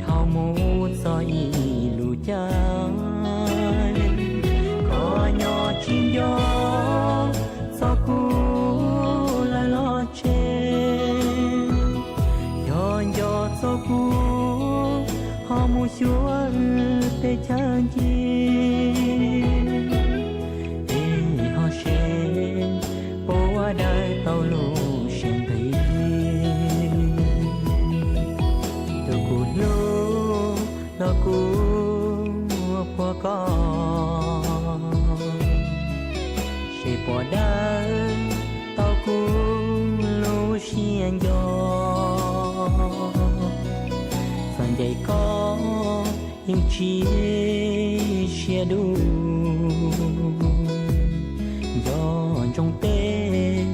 dhau mus txog ib lub caij, koj nyob tsis nco txog kuv lawm los tseg. Yog nco txog kuv, ho mus xyuas wb tej chaw ncig, es ho seb puas dawb tau lub siab nqig. Tus kuv hlub los kuv puag koj, seb puas dawb tau kuv lub siab nco. Txog ncaim koj yeej tsis siab dub, nco ntsoov tej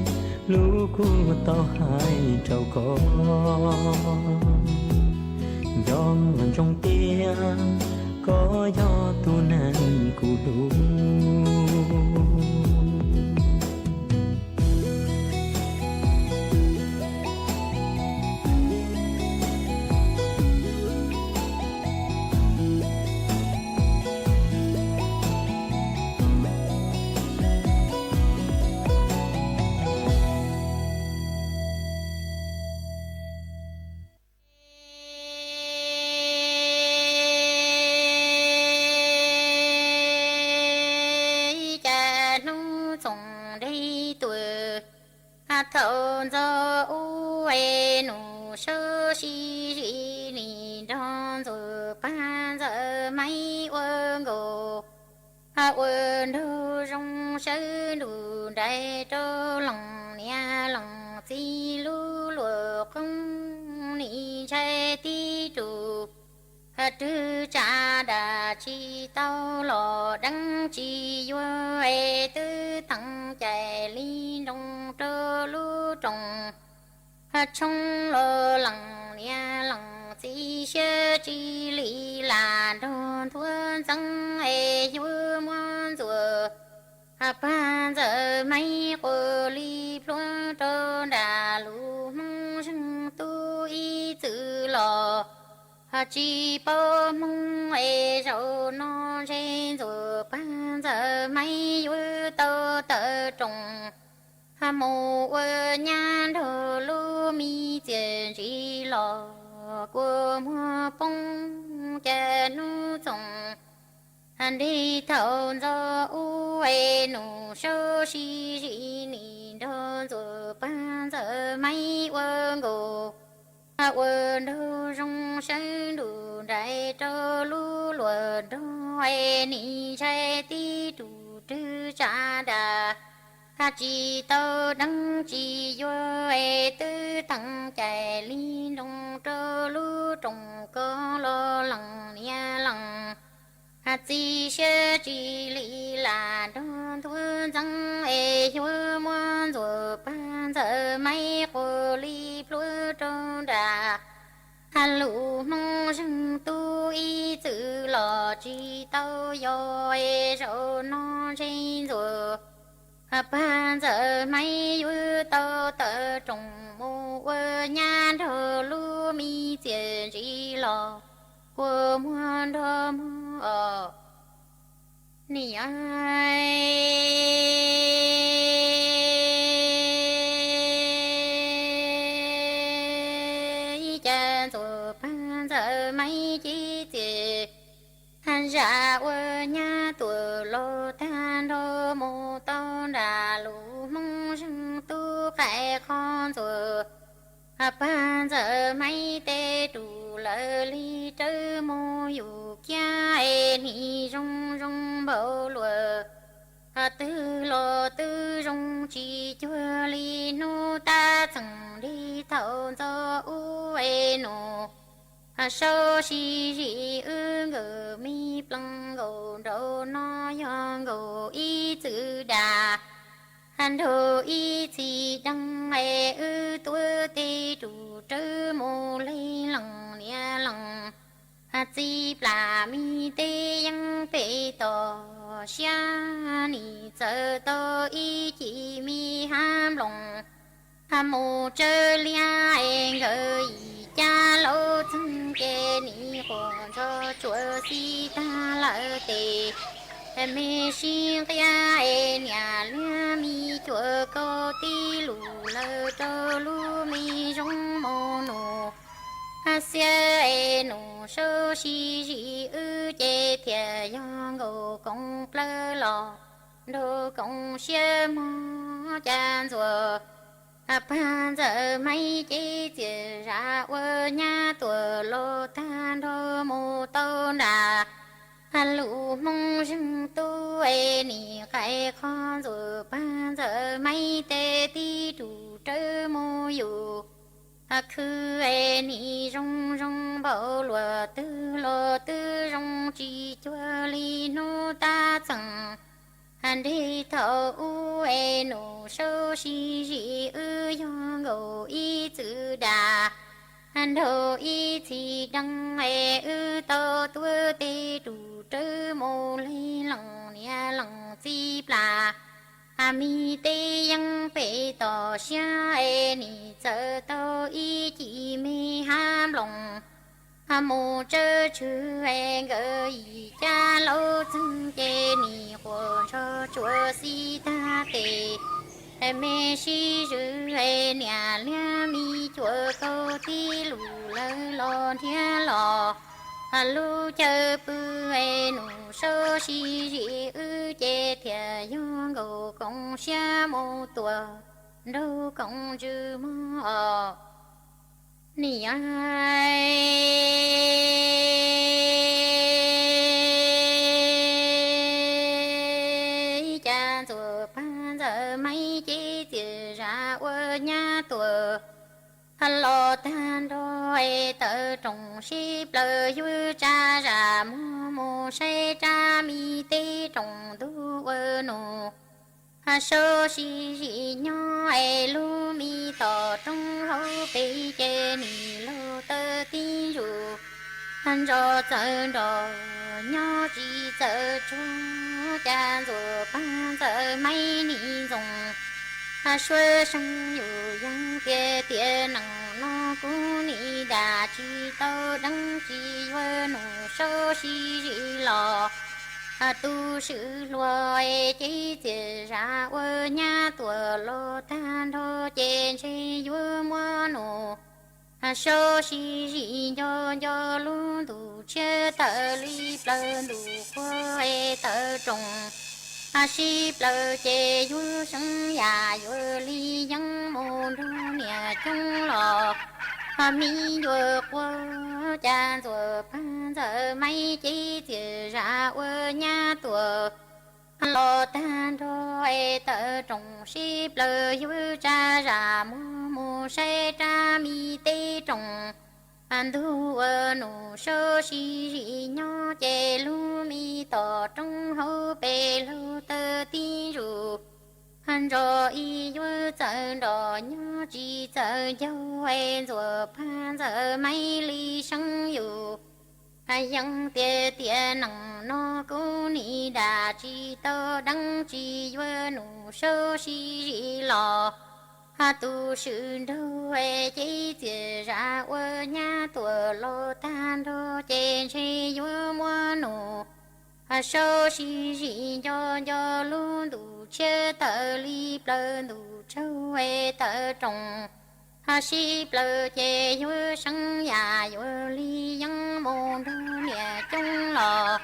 lus kuv tau hais rau koj, nco ntsoov tias koj yog tus neeg kuv hlub. Cas hnub txoos deb tuaj, thaum ntxov ub es nus sab sib zis li nrog ntxuag pab ntxawm maib ua nkaus, ua nraug zoo sawv ntuj nrais rau leej niam leej txiv lub luag qoob, nim ntshai tib tug rwg tsa dam tsis tau los deev tsis yuav es twb teev cai li nroo rau lub rooj tshoob los leej niam leej txiv siab tsis li lam nrog nthuav ntxeev es yuav muab ntxuag pab ntxawm maib quas li plhuav rau nram lub Hmoob Zeeg Tub ib txwm los, tsis paub Hmoob es zaum no ntshe Ntxuam Paj Ntxawm Maib yuav tau tawm roos mus ua nyab nrog lub me txiaj ntsim los kua muag poob cas hnub txoos nrig thaum ntxov ub es nus sab sib zim nim nrog Ntxuam Paj Ntxawm Maib ua nkaus ua nraug zoo sawv nruj nrais rau lub luag nrog es nim ntshai tib tug rwg tsa das tsis tau deev tsis yuav es twb teev cais li nroo rau lub rooj koj los lees niam lees txiv siab tsis li lam nrog ntuag ntxeev es yuav muab Ntxuam Paj Ntxawm Maib quas li plhuav rau nram lub Hmoob Zeeg Tub ib txwm los tsis tau yog es zaum no ntshe Ntxuam Paj Ntxawm Maib yuav tau tawm roos mus ua nyab nrog lub me txiaj ntsim los kua muag nrog muag os. Niam, ib cas Ntxuam Paj Ntxawm Maib cev txiaj zam ua nyab tuaj los tag nrho mus tau nram lub Hmoob Zeeg Tub qais qhov Ntxuam Paj Ntxawm Maib tes rus lawv li rawv mus yus kiag es nim zoo zoo npaum luaj twg los twb zoo tsis cuag li hnub tab txeem nrig thaum ntxov ub es nus sab sib zim wb nkawd me plees nkaus nraum no yog nkaus ib txwm das nrog ib txhis deev es wb tuav tes rus rawv mus li lees niam lees txiv plam me teb yeeb pem toj siab nim txawm tau ib cim me hab nploos mus tsawb liab es nkawd yim cab laub txeeg ces nim quas ntsog tsuas xis tag lawm tes me sib nqiab es niam liab me cuam kaus tib lus lawm rau lub me zoo mus nus xiab es nus sab sib zim wb ces thiaj yog nkaus koom plawv los nraug koom siab mog cas Ntxuam Paj Ntxawm Maib cev txiaj zam ua nyab tuaj los tag nrho mus tau nram lub Hmoob Zeeg Tub es nim qais qhov Ntxuam Paj Ntxawm Maib tes tib rus rawv mus yus khwv es nim zoo zoo npaum luaj twg los twb zoo tsis cuag li hnub tab txeem nrig thaum ub es nus sab sib zim wb yog nkaus ib txwm das nraug ib txhis deev es wb tau tuav tes rus rawv mus li lees niam lees txiv plam me teb yeeb pem toj siab es nim txawm tau ib cim me hab nploos mus tsawb tshwm es nkawd yim cab laub txeeg ces nim quas ntsog tsuas xis tag tes me sib zwm es niam liab me cuam kaus tib lus lawv los nrhiav los lub chaw pw es nus sab sib zim wb ces thiaj yog nkaus koom siab mus tuaj nraug koom ntsws mog os. Niam, ib cas Ntxuam Paj Ntxawm Maib cev txiaj zam ua nyab tuaj los tag nrho es tawm roos sib plawv yuav tsa zam muag mus saib rab me teb roos ntug ua nus sab sib zim nyob es lub me tom roob hauv pes ces nim laug tawm tib ntsug ntso txawv nrog nyob tsis txawv tsuag cas Ntxuam Paj Ntxawm Maib nim ntxoov Suav seej yus yeej tias tiam neej no kuv nim dam tsis tau deev, tsis yuav nus saub sib zim los. Tus swm hluas ces txias zam ua nyab tuam los tag nrho, ces ntshe yuav muab nus saub sib zim nco nco lub ntuj tshiab tawm li plaws ntuj qhua tawm roos. Sib plaws ces yuav seev yam yuav li yeeb mus nrog niam coob los. Mi yuav quaj cas ntxuam pag ntxawm maib ces txias zam ua nyab tuam los tag nrho es tawm roos. Sib plaws yuav tsa zam muag mus saib rab mi teb roos. Ntuj ua nus saub sib zim nyob ces lub me tom roob hauv pes laug tawg tib zus. Ntso ib yuav txawm nrom nyob tsis txawm ncaug es ntxuam pag ntxawm maib li seev yus yeej tias tiam neej no kuv nim dam tsis tau deev, tsis yuav nus saub sib zim los. Tus swm nraug ces txias zam ua nyab tuam los tag nrho, ces ntshe yuav muab nus saub sib zim nco nco lub ntuj tshiab tawm li plaws ntuj tsaug tawm roos. Sib plaws ces yuav seev yam yuav li yeeb mus nrog niam coob los.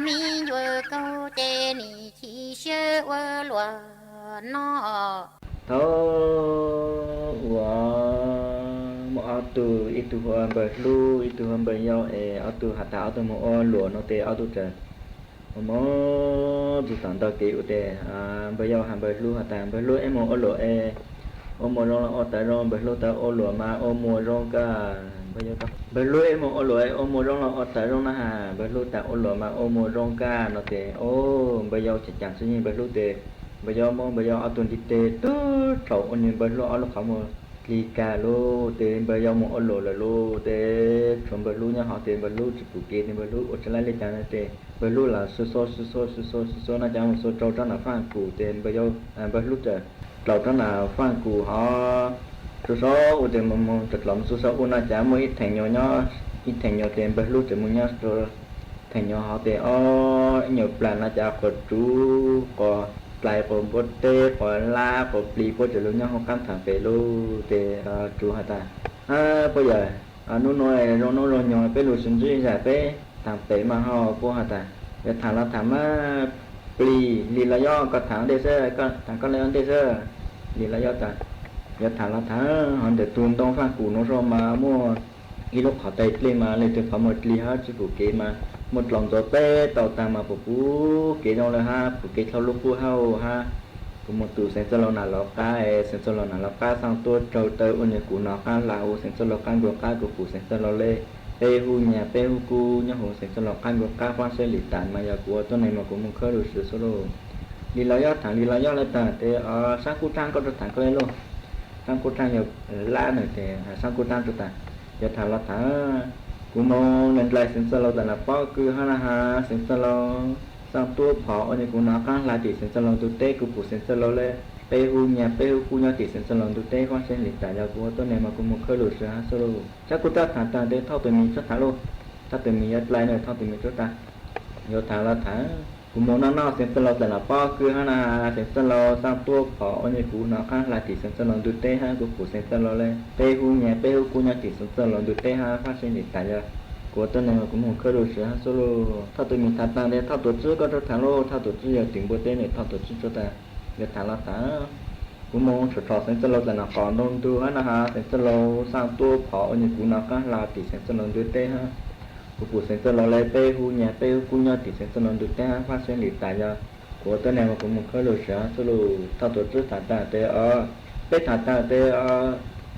Mi yuav kaug ces nim chim siab ua luam no. Thaum uas muaj ob tug, ib tug hu ua npawg hlub, ib tug hu ua npawg yau es ob tug has tas ob tug mus ua luam no ces ob tug txawm mus mus txog tom ntug kev ua tes, npawg yau has npawg hlub has tas, npawg hlub, eb mus ua luam es ua muag zoo los ua tawv zoo? Npawg hlub tas, ua luam mas ua muag zoo kawg. Npawg hlub, eb mus ua luam es ua muag zoo los ua tawv zoo na has? Npawg hlub tas, ua luam mas ua muag zoo kawg no ces, o, npawg yau ceev ceev xwb yeej npawg hlub tes npawg yau muab npawg yau ob tug ntiv tes tug rhaum ua nws npawg hlub ob lub qhov muag dlig kag lawm tes npawg yau mus ua luam lawm lauj. Tes tshuav npawg hlub nyob hauv tes npawg hlub tsis pom kev tes npawg hlub ua tsis laib li cas no tes npawg hlub lam xuas xuas xuas xuas xuas xuas xuas no ces mus xuas rau rab nram faj kus tes npawg yau, npawg hlub txawm dlaus rab nram faj kus hov. Xuas xuas ua tes mus mus txawm dlaus mus xuas xuas ua no ces muaj ib theem nyuag nyob, ib theem nyuag tes npawg hlub txawm mus nyob rau theem nyuag hov tes, o, ib nyuag plam no ces quas tsuv quas dlais quas npua teb quas lab quas plis puab txawm los nyob hauv qab tham pem lauj. Tes tsuv has tas, puab yawm, hnub no zoo hnub zoo nyuag peb lug sib ntsib zam peb tham pem mas ho. Puab has tas, yuav tham los tham mas, plis, lis los yob, koj tham ua ntej xwb, koj tham koj li ua ntej xwb, lis los yob tas, yuav tham los tham. Hov ntawm tus ntoo faj kus no zog mas muaj ib lub qhov tais dlej mas leej twg qhov muag dlig hab tsis pom kev mas muaj dlaus ntxuav peb tau tag mas pum pum kev zoo lawm hab pum kev dlhau lub qub hab hab. Kuv mus tus Xeev Txwj Laug nram lawv qab, Xeev Txwj Laug nram lawv qab xaa tuab raug taw ua nws kuv nov qab hla huv Xeev Txwj Laug qab nkuaj qab, kuv pum Xeev Txwj Laug le peb hub nyias peb hub kub nyob huv Xeev Txwj Laug qab nkuaj qab. Fab seb lis tas mas yog kuv ua tuab neeg mas kuv mus khawb lug swv xwb lauj. Lis los yob tham, lis los yob le tas tes, o, Saab Kub Rhaab, koj rov tham koj le lauj. Saab Kub Rhaab yog lab nws tes Saab Kub Rhaab rov tas, yuav tham los tham. Kuv mus nws dlais Xeev Txwj Laug tawm nram pob kws hab na has, Xeev Txwj Laug xaa tuab phom ua nws kuv nov qab hla tim Xeev Txwj Laug ntug teb, kuv pum Xeev Txwj Laug le peb hub nyias peb hub kub nyob tim Xeev Txwj Laug ntug teb. Fab seb lis tas yog kuv ua tuab neeg mas kuv mus khawb lug swv hab xwb lauj. Saab Kub Rhaab tham tas tes thauj tus mis tsuab tham lauj. Thauj tus mis yuav dlai nws, thauj tus mis tsuab tas, yuav tham los tham. Kuv mus noj noj Xeev Txwj Laug tawm nram pob kws hab na has, Xeev Txwj Laug xaa tuab phom ua nws kuv nov qab hla tim Xeev Txwj Laug ntug teb hab, kuv pum Xeev Txwj Laug le peb hub nyias peb hub kub nyob tim Xeev Txwj Laug ntug teb hab. Fab seb lis tas yog kuv ua tuab neeg mas kuv mus khawb lug swv hab xwb lauj. Thauj tus mis tham tas tes thauj tuam tswb koj rov tham lauj. Thauj tuam tswb yog tim npua teb nws thauj tuam tswb tsuab tas, yuav tham los tham. Kuv mus tshom tshom Xeev Txwj Laug tawm nram qhov ntoo ntug hab na has, Xeev Txwj Laug xaa tuab phom ua nws kuv nov qab hla tim Xeev Txwj Laug ntug teb hab. Kuv pum Xeev Txwj Laug le peb hub nyias peb hub kub nyob tim Xeev Txwj Laug ntug teb hab. Fab seb lis tas yog kuv ua tuab neeg mas kuv mus khawb lug swv hab xwb lauj. Thauj tuam tswb tham tas tes, peb tham tas tes,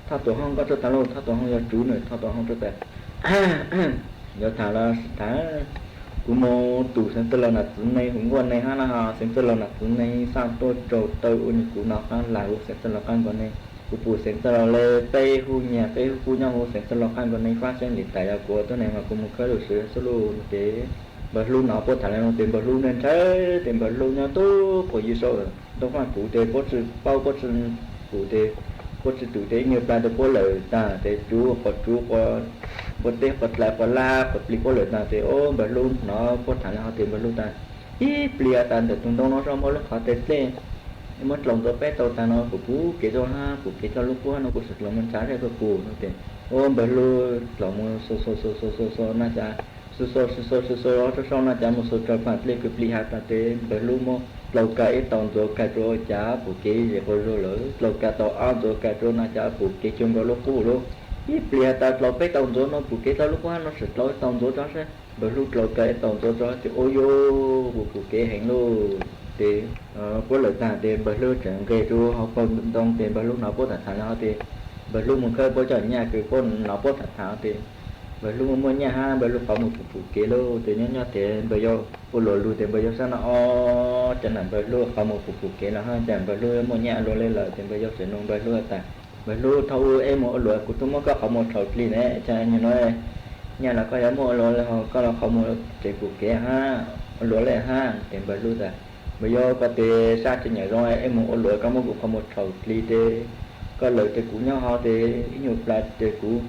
thauj tuam hoob koj tsuab tas lauj. Thauj tuam hoob yog tsuv nws thauj tuam hoob tsuab tas, yuav tham los tham. Kuv mus tus Xeev Txwj Laug nram txwv neeg huv nkuaj neeg hab na has, Xeev Txwj Laug nram txwv neeg xaa tuab raug taw ua nws kuv nov qab hla huv Xeev Txwj Laug qab nkuaj neeg. Kuv pum Xeev Txwj Laug le peb hub nyias peb hub kub nyob huv Xeev Txwj Laug qab nkuaj neeg. Fab seb lis tas yog kuv ua tuab neeg mas kuv mus khawb lug swv hab xwb lauj. Tes Npawg Hlub hnov puab tham li no tes Npawg Hlub ntshai ntshai tes Npawg Hlub nyob tub quas ywj saum ntoo faj kuv tes puab tsi paub puab tsi pum tes puab tsi tum tes ib nyuag plab tes puab lawm tag tes tsuv quas tsuv quas npua teb quas dlais quas lab quas plis puab lawm tag tes o Npawg Hlub hnov puab tham li no tes Npawg Hlub tas ib plis has tas ntawm tus ntoo no zog muaj lub qhov tes dlej muab dlaus ntxuav peb tau tag no kuv pum kev zoo hab pum kev coj lub qub hab no kuv tseem dlaus mus ntshav zej puag pum no tes o Npawg Hlub dlaus mus xua xua xua xua xua xua na cas xua xua xua xua xua xua rau sau na cas mus xua rau pam dlej kws plis has tas tes Npawg Hlub muab dlaus kag ib tau ntxuav kag rua cas pum kev zem quas zuag lawm, dlaus kag tau ob ntxuav kag rua na cas pum kev cuag nkaus lub qub lauj. Ib plis has tas dlaus peb tau ntxuav no pum kev tau lub qub hab no tseem dlaus ib tau ntxuav tso seb. Npawg Hlub dlaus kag ib tau ntxuav tso tes o yuj pum kev heev lauj. Tes puab lawm tag tes Npawg Hlub tseem nqes rua hauv paus ntoo tes Npawg Hlub hnov puab tham tham li no tes Npawg Hlub mus khawb puab cov nyaj kws puab hnov puab tham tham tes Npawg Hlub muaj nyaj hab Npawg Hlub qhov muag pum pum kev lauj tes nyob nyob tes Npawg Yau ua luam lug tes Npawg Yau sab no o cas nam Npawg Hlub qhov muag pum pum kev los hab cas Npawg Hlub muaj nyaj luaj li lawm tes Npawg Yau tseem nug Npawg Hlub tas Npawg Hlub thaub ub eb mus ua luam kuv tub muab koj qhov muag rhaum dlig ne cas nyuag no nyaj los koj yuav muaj ua luam li ho koj los qhov muag tseem pum kev hab ua luam li hab tes Npawg Hlub tas Npawg Yau koj tes sab tseem nyam zoo eb mus ua luam koj muab kuv qhov muag rhaum dlig tes koj lawm tes kuv nyob hov tes ib nyuag plab tes kuv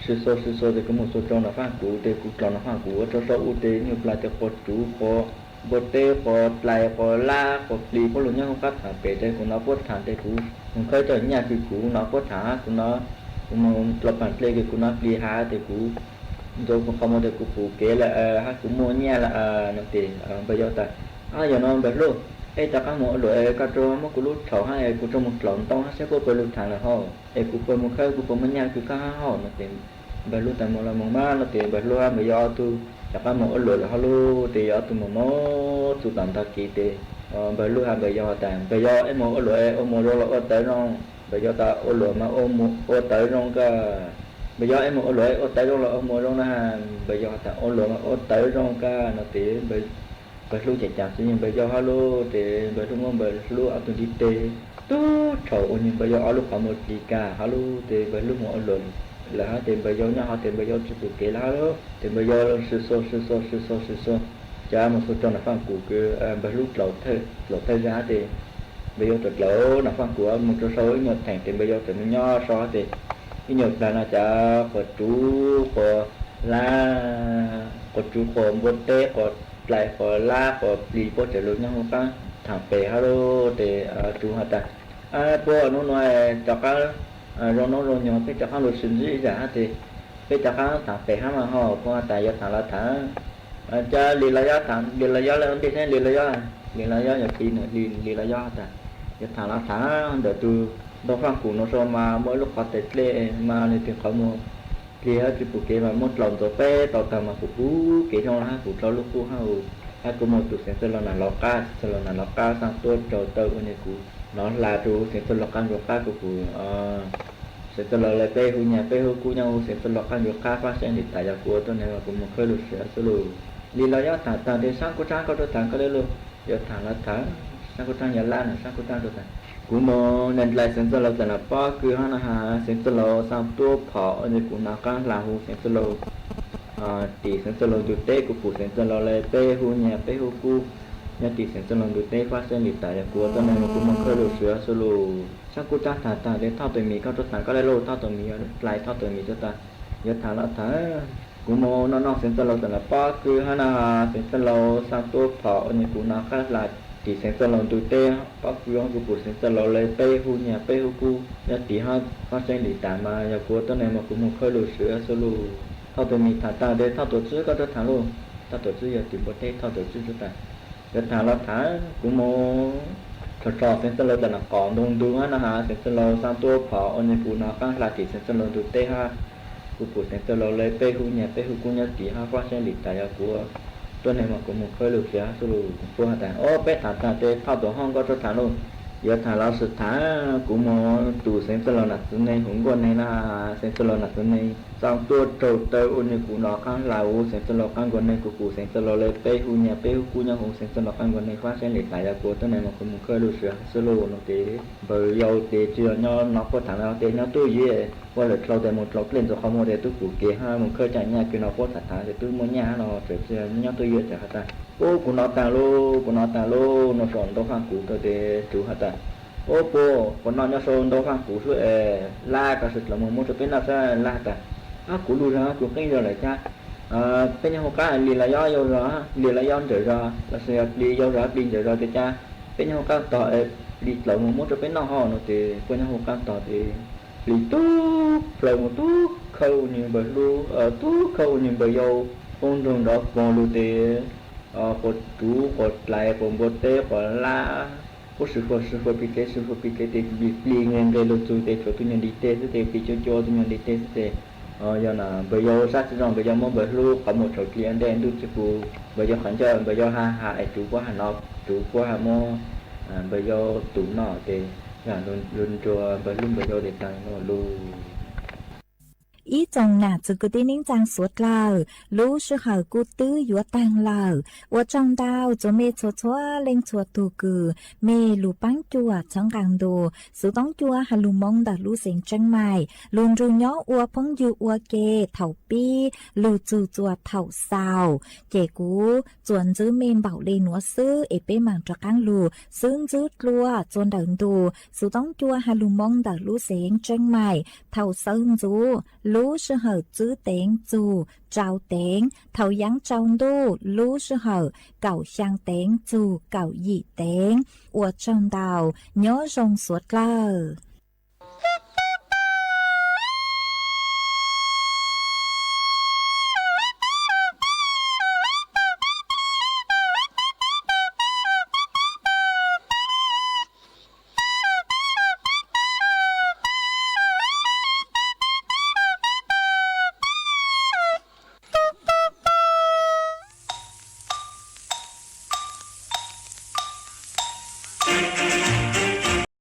sw xua sw xua tes kuv mus xua rau nram faj kuv tes kuv dlaus nram faj kuv ua rau saum ub tes ib nyuag plab tes quas tsuv quas npua teb quas dlais quas lab quas plis puab lug nyob hauv qab tham pem tes kuv hnov puab tham tes kuv mus khawb cov nyaj kws kuv hnov puab tham hab kuv hnov kuv mus dlaus pam dlej kws kuv hnov plis has tes kuv ntxuav kuv qhov muag tes kuv pum kev lawm hab kuv muaj nyaj lawm no tes Npawg Yau tas o yog no Npawg Hlub, peb rov qab mus ua luam koj rua muab kuv lub rhaum hab es kuv rua mus dlaus ntoo hab saib puab puas lug tham lawm hauj es kuv puas mus khawb kuv puas muaj nyaj kws koj hab hauj no tes Npawg Hlub tas mus los mus mas no tes Npawg Hlub hab Npawg Yau ob tug rov qab mus ua luam lawm hab lub tes ob tug mus mus txug tom ntag kis tes Npawg Hlub hab Npawg Yau tas Npawg Yau eb mus ua luam ua muag zoo los ua tawv zoo. Npawg Yau tas ua luam mas ua tawv zoo kawg. Npawg Yau eb mus ua luam ua tawv zoo los ua muag zoo na. Npawg Yau tas ua luam mas ua tawv zoo kawg no tes Npawg Hlub ces cas xwb Npawg Yau hab lub tes Npawg Hlub muab Npawg Hlub ob tug ntiv tes tub rhaum ua nyuag Npawg Yau ob lub qhov muag dlig kag hab lub tes Npawg Hlub mus ua luam lawm hab tes Npawg Yau nyob hov tes Npawg Yau tsi pum kev lawm hab lub tes Npawg Yau sw xua sw xua sw xua sw xua cas mus xua rau nram faj kuv kws Npawg Hlub dlaus thawj zaug hab tes Npawg Yau tseem dlaus nram faj kuv mus rau saum ib nyuag theem tes Npawg Yau tseem mus nyob saum hab tes ib nyuag plag no cas quas tsuv quas lab quas tsuv quas npua teb quas dlais quas lab quas plis puab tseem lug nyob hauv qab tham pem hab lub tes tsuv has tas puab nub nua rov qab zoo noob zoo nyoog peb rov qab lug sib ntsib zam hab tes peb rov qab tham pem hab mas ho puab has tas yuav tham los tham cas Lis Los Yob tham Lis Los Yob le ntej saib Lis Los Yob Lis Los Yob yog plis na Lis Los Yob has tas yuav tham los tham ntawm tus ntoo faj kuv no sau mas muaj ib lub qhov tes dlej mas nws tes qhov muag dlig hab tsi pum kev mas muab dlaus ntxuav peb tau tag mas kuv pum kev zoo hab kuv dlaus lub qub hab hab kuv mus tus Xeev Txwj Laus nam lov qab Xeev Txwj Laus nam lov qab xaa tuab rau taw ua nyuag kuv nov hla rua Xeev Txwj Laus qab ntsuag qab kuv pum Xeev Txwj Laus le peb hu nyag peb hu kub nyob hu Xeev Txwj Laus qab ntsuag qab fab seeb lis tas yog kuv ua tuab neeg mas kuv mus khawb lug sua xwb lug. Lis Los Yob tham tas tes Saab Kub Tsaab koj rua tham koj le lug yuav tham los tham Saab Kub Tsaab yog lab na Saab Kub Tsaab rua tas kuv mus naj dlai Xeev Txwj Laus txawm na pob kws hab na has Xeev Txwj Laus xaa tuab phom ua nyuag kuv nov qab hla hu Xeev Txwj Laus tim Xeev Txwj Laus ntug teb kuv pum Xeev Txwj Laus le peb hu nyag peb hu kub nyob tim Xeev Txwj Laus ntug teb fab seeb lis tas yog kuv ua tuab neeg mas kuv mus khawb lug sua xwb lug. Saab Kub Tsaab tham tas tes Thoj Tuam Mim koj rua tham koj le lug Thoj Tuam Mim yog dlai Thoj Tuam Mim rua tas yuav tham los tham kuv mus noj noj Xeev Txwj Laus txawm na pob kws hab na has Xeev Txwj Laus xaa tuab phom ua nyuag kuv nov qab hla tim Xeev Txwj Laus ntug teb pob kws hab kuv pum Xeev Txwj Laus le peb hu nyag peb hu kub nyob tim hab fab seeb lis tas mas yog kuv ua tuab neeg mas kuv mus khawb lug sua xwb lug. Thoj Tuam Mim tham tas tes Thoj Tuam Tswb koj rua tham lug. Thoj Tuam Tswb yog tim npua teb Thoj Tuam Tswb rua tas yuav tham los tham kuv mus rho rho Xeev Txwj Laus txawm na qom ntug ntug hab na has Xeev Txwj Laus xaa tuab phom ua nyuag kuv nov qab hla tim Xeev Txwj Laus ntug teb hab kuv pum Xeev Txwj Laus le peb hu nyag peb hu kub nyob tim hab fab seeb lis tas yog kuv ua tuab neeg mas kuv mus khawb lug sua xwb lug. Puab has tas o peb tham tas tes Thoj Tuam Hoob koj rua tham lug. Yuav tham los sim tham, kuv mus tus xeev txwj laug nam txiv nees hu nkuaj neeg na, xeev txwj laug nam txiv nees txaus tuaj raug taw ua nws kuv nov qab hlau, xeev txwj laug qab nkuaj neeg kuv kuv, xeev txwj laug lawv peb hu nyias peb hu kub nyob hu, xeev txwj laug qab nkuaj neeg fab saib li tas yog kuv tuab neeg mus kuv mus khawb lub sij hawm xwb lauj no ces npawg yau tes tsis yog nyob no puab tham no tes nyob twj ywm, ua lawm dlau tes mus dlau dlej ntxuav qhov muag tes tub pum kev hab mus khawb caj nyaj kws no puab tham tham tes tub muaj nyaj hab no tseem tsis yog nyob twj ywm tseem has tas, Ub, kuv nov taag lauj, kuv nov taag lauj no sau ntaub faj kuv rau tes tsuv has tas, Ub, puab, puab noj nyob sau ntaub faj kuv xwb es lab koj sim dlaus mus muab rau peb noj xwb lab has tas, Ab, kuv lug zog kuv qeeb zog lawm cas, peb nyob hauv qab li los yog yau zog, li los yog ntsawm zog los sis yog plis yau zog plis ntsawm zog tes cas peb nyob hauv qab tog es plis dlaus mus muab rau peb noj ho no tes puab nyob hauv qab tog tes plis tub plhaw mus tub khawb ua nws npawg hlub, tub khawb ua nws npawg yau, poob nrug nrov poog lug tes quas tsuv quas dlais quas npua teb quas lab, puab sib huas sib huas pis dlev sib huas pis dlev tes plis nqes nqes lug txug tes tshuav tub nyuag ntiv teg xwb tes plis cua cua tub nyuag ntiv teg xwb tes yog na npawg yau sab tsi zoo npawg yau muab npawg hlub qhov muag tshaus dli ua ntej ntuj tsi pum npawg yau qhov ncauj npawg yau ha ha es tsuv puab ha no, tsuv puab ha muab npawg yau tus noj tes yog lug nrug npawg hlub npawg yau tes taag lug. Ib tsoom nam txiv kwv tij neej tsaa suav dlawg, lub sij hawm kuj twb yuav taag lawm. Ua tsaug ntau txuas mej txhua txhua leej txhua tug kws mej lug paab cuam txhawb nqaa ntu Xuv Toob Cua has lug Moob ntawm lub xeev Tseeb Maim lug nrug nyob ua phooj ywg ua ke thaum pib lug txug txuas thaum xaus. Ces kuv txuas ntxwb mej npaum le nuav xwb es peb maam rov qaab lug xwb ntxwb dlua txuas ntawm ntu Xuv Toob Cua has lug Moob ntawm lub xeev Tseeb Maim thaum xawb ntxuv lub sij hawm tsib teev txug rau teev, thaum yaav tsaus ntuj lub sij hawm kaum xyaa teev txug kaum yim teev. Ua tsaug ntau, nyob zoo suav dlawg.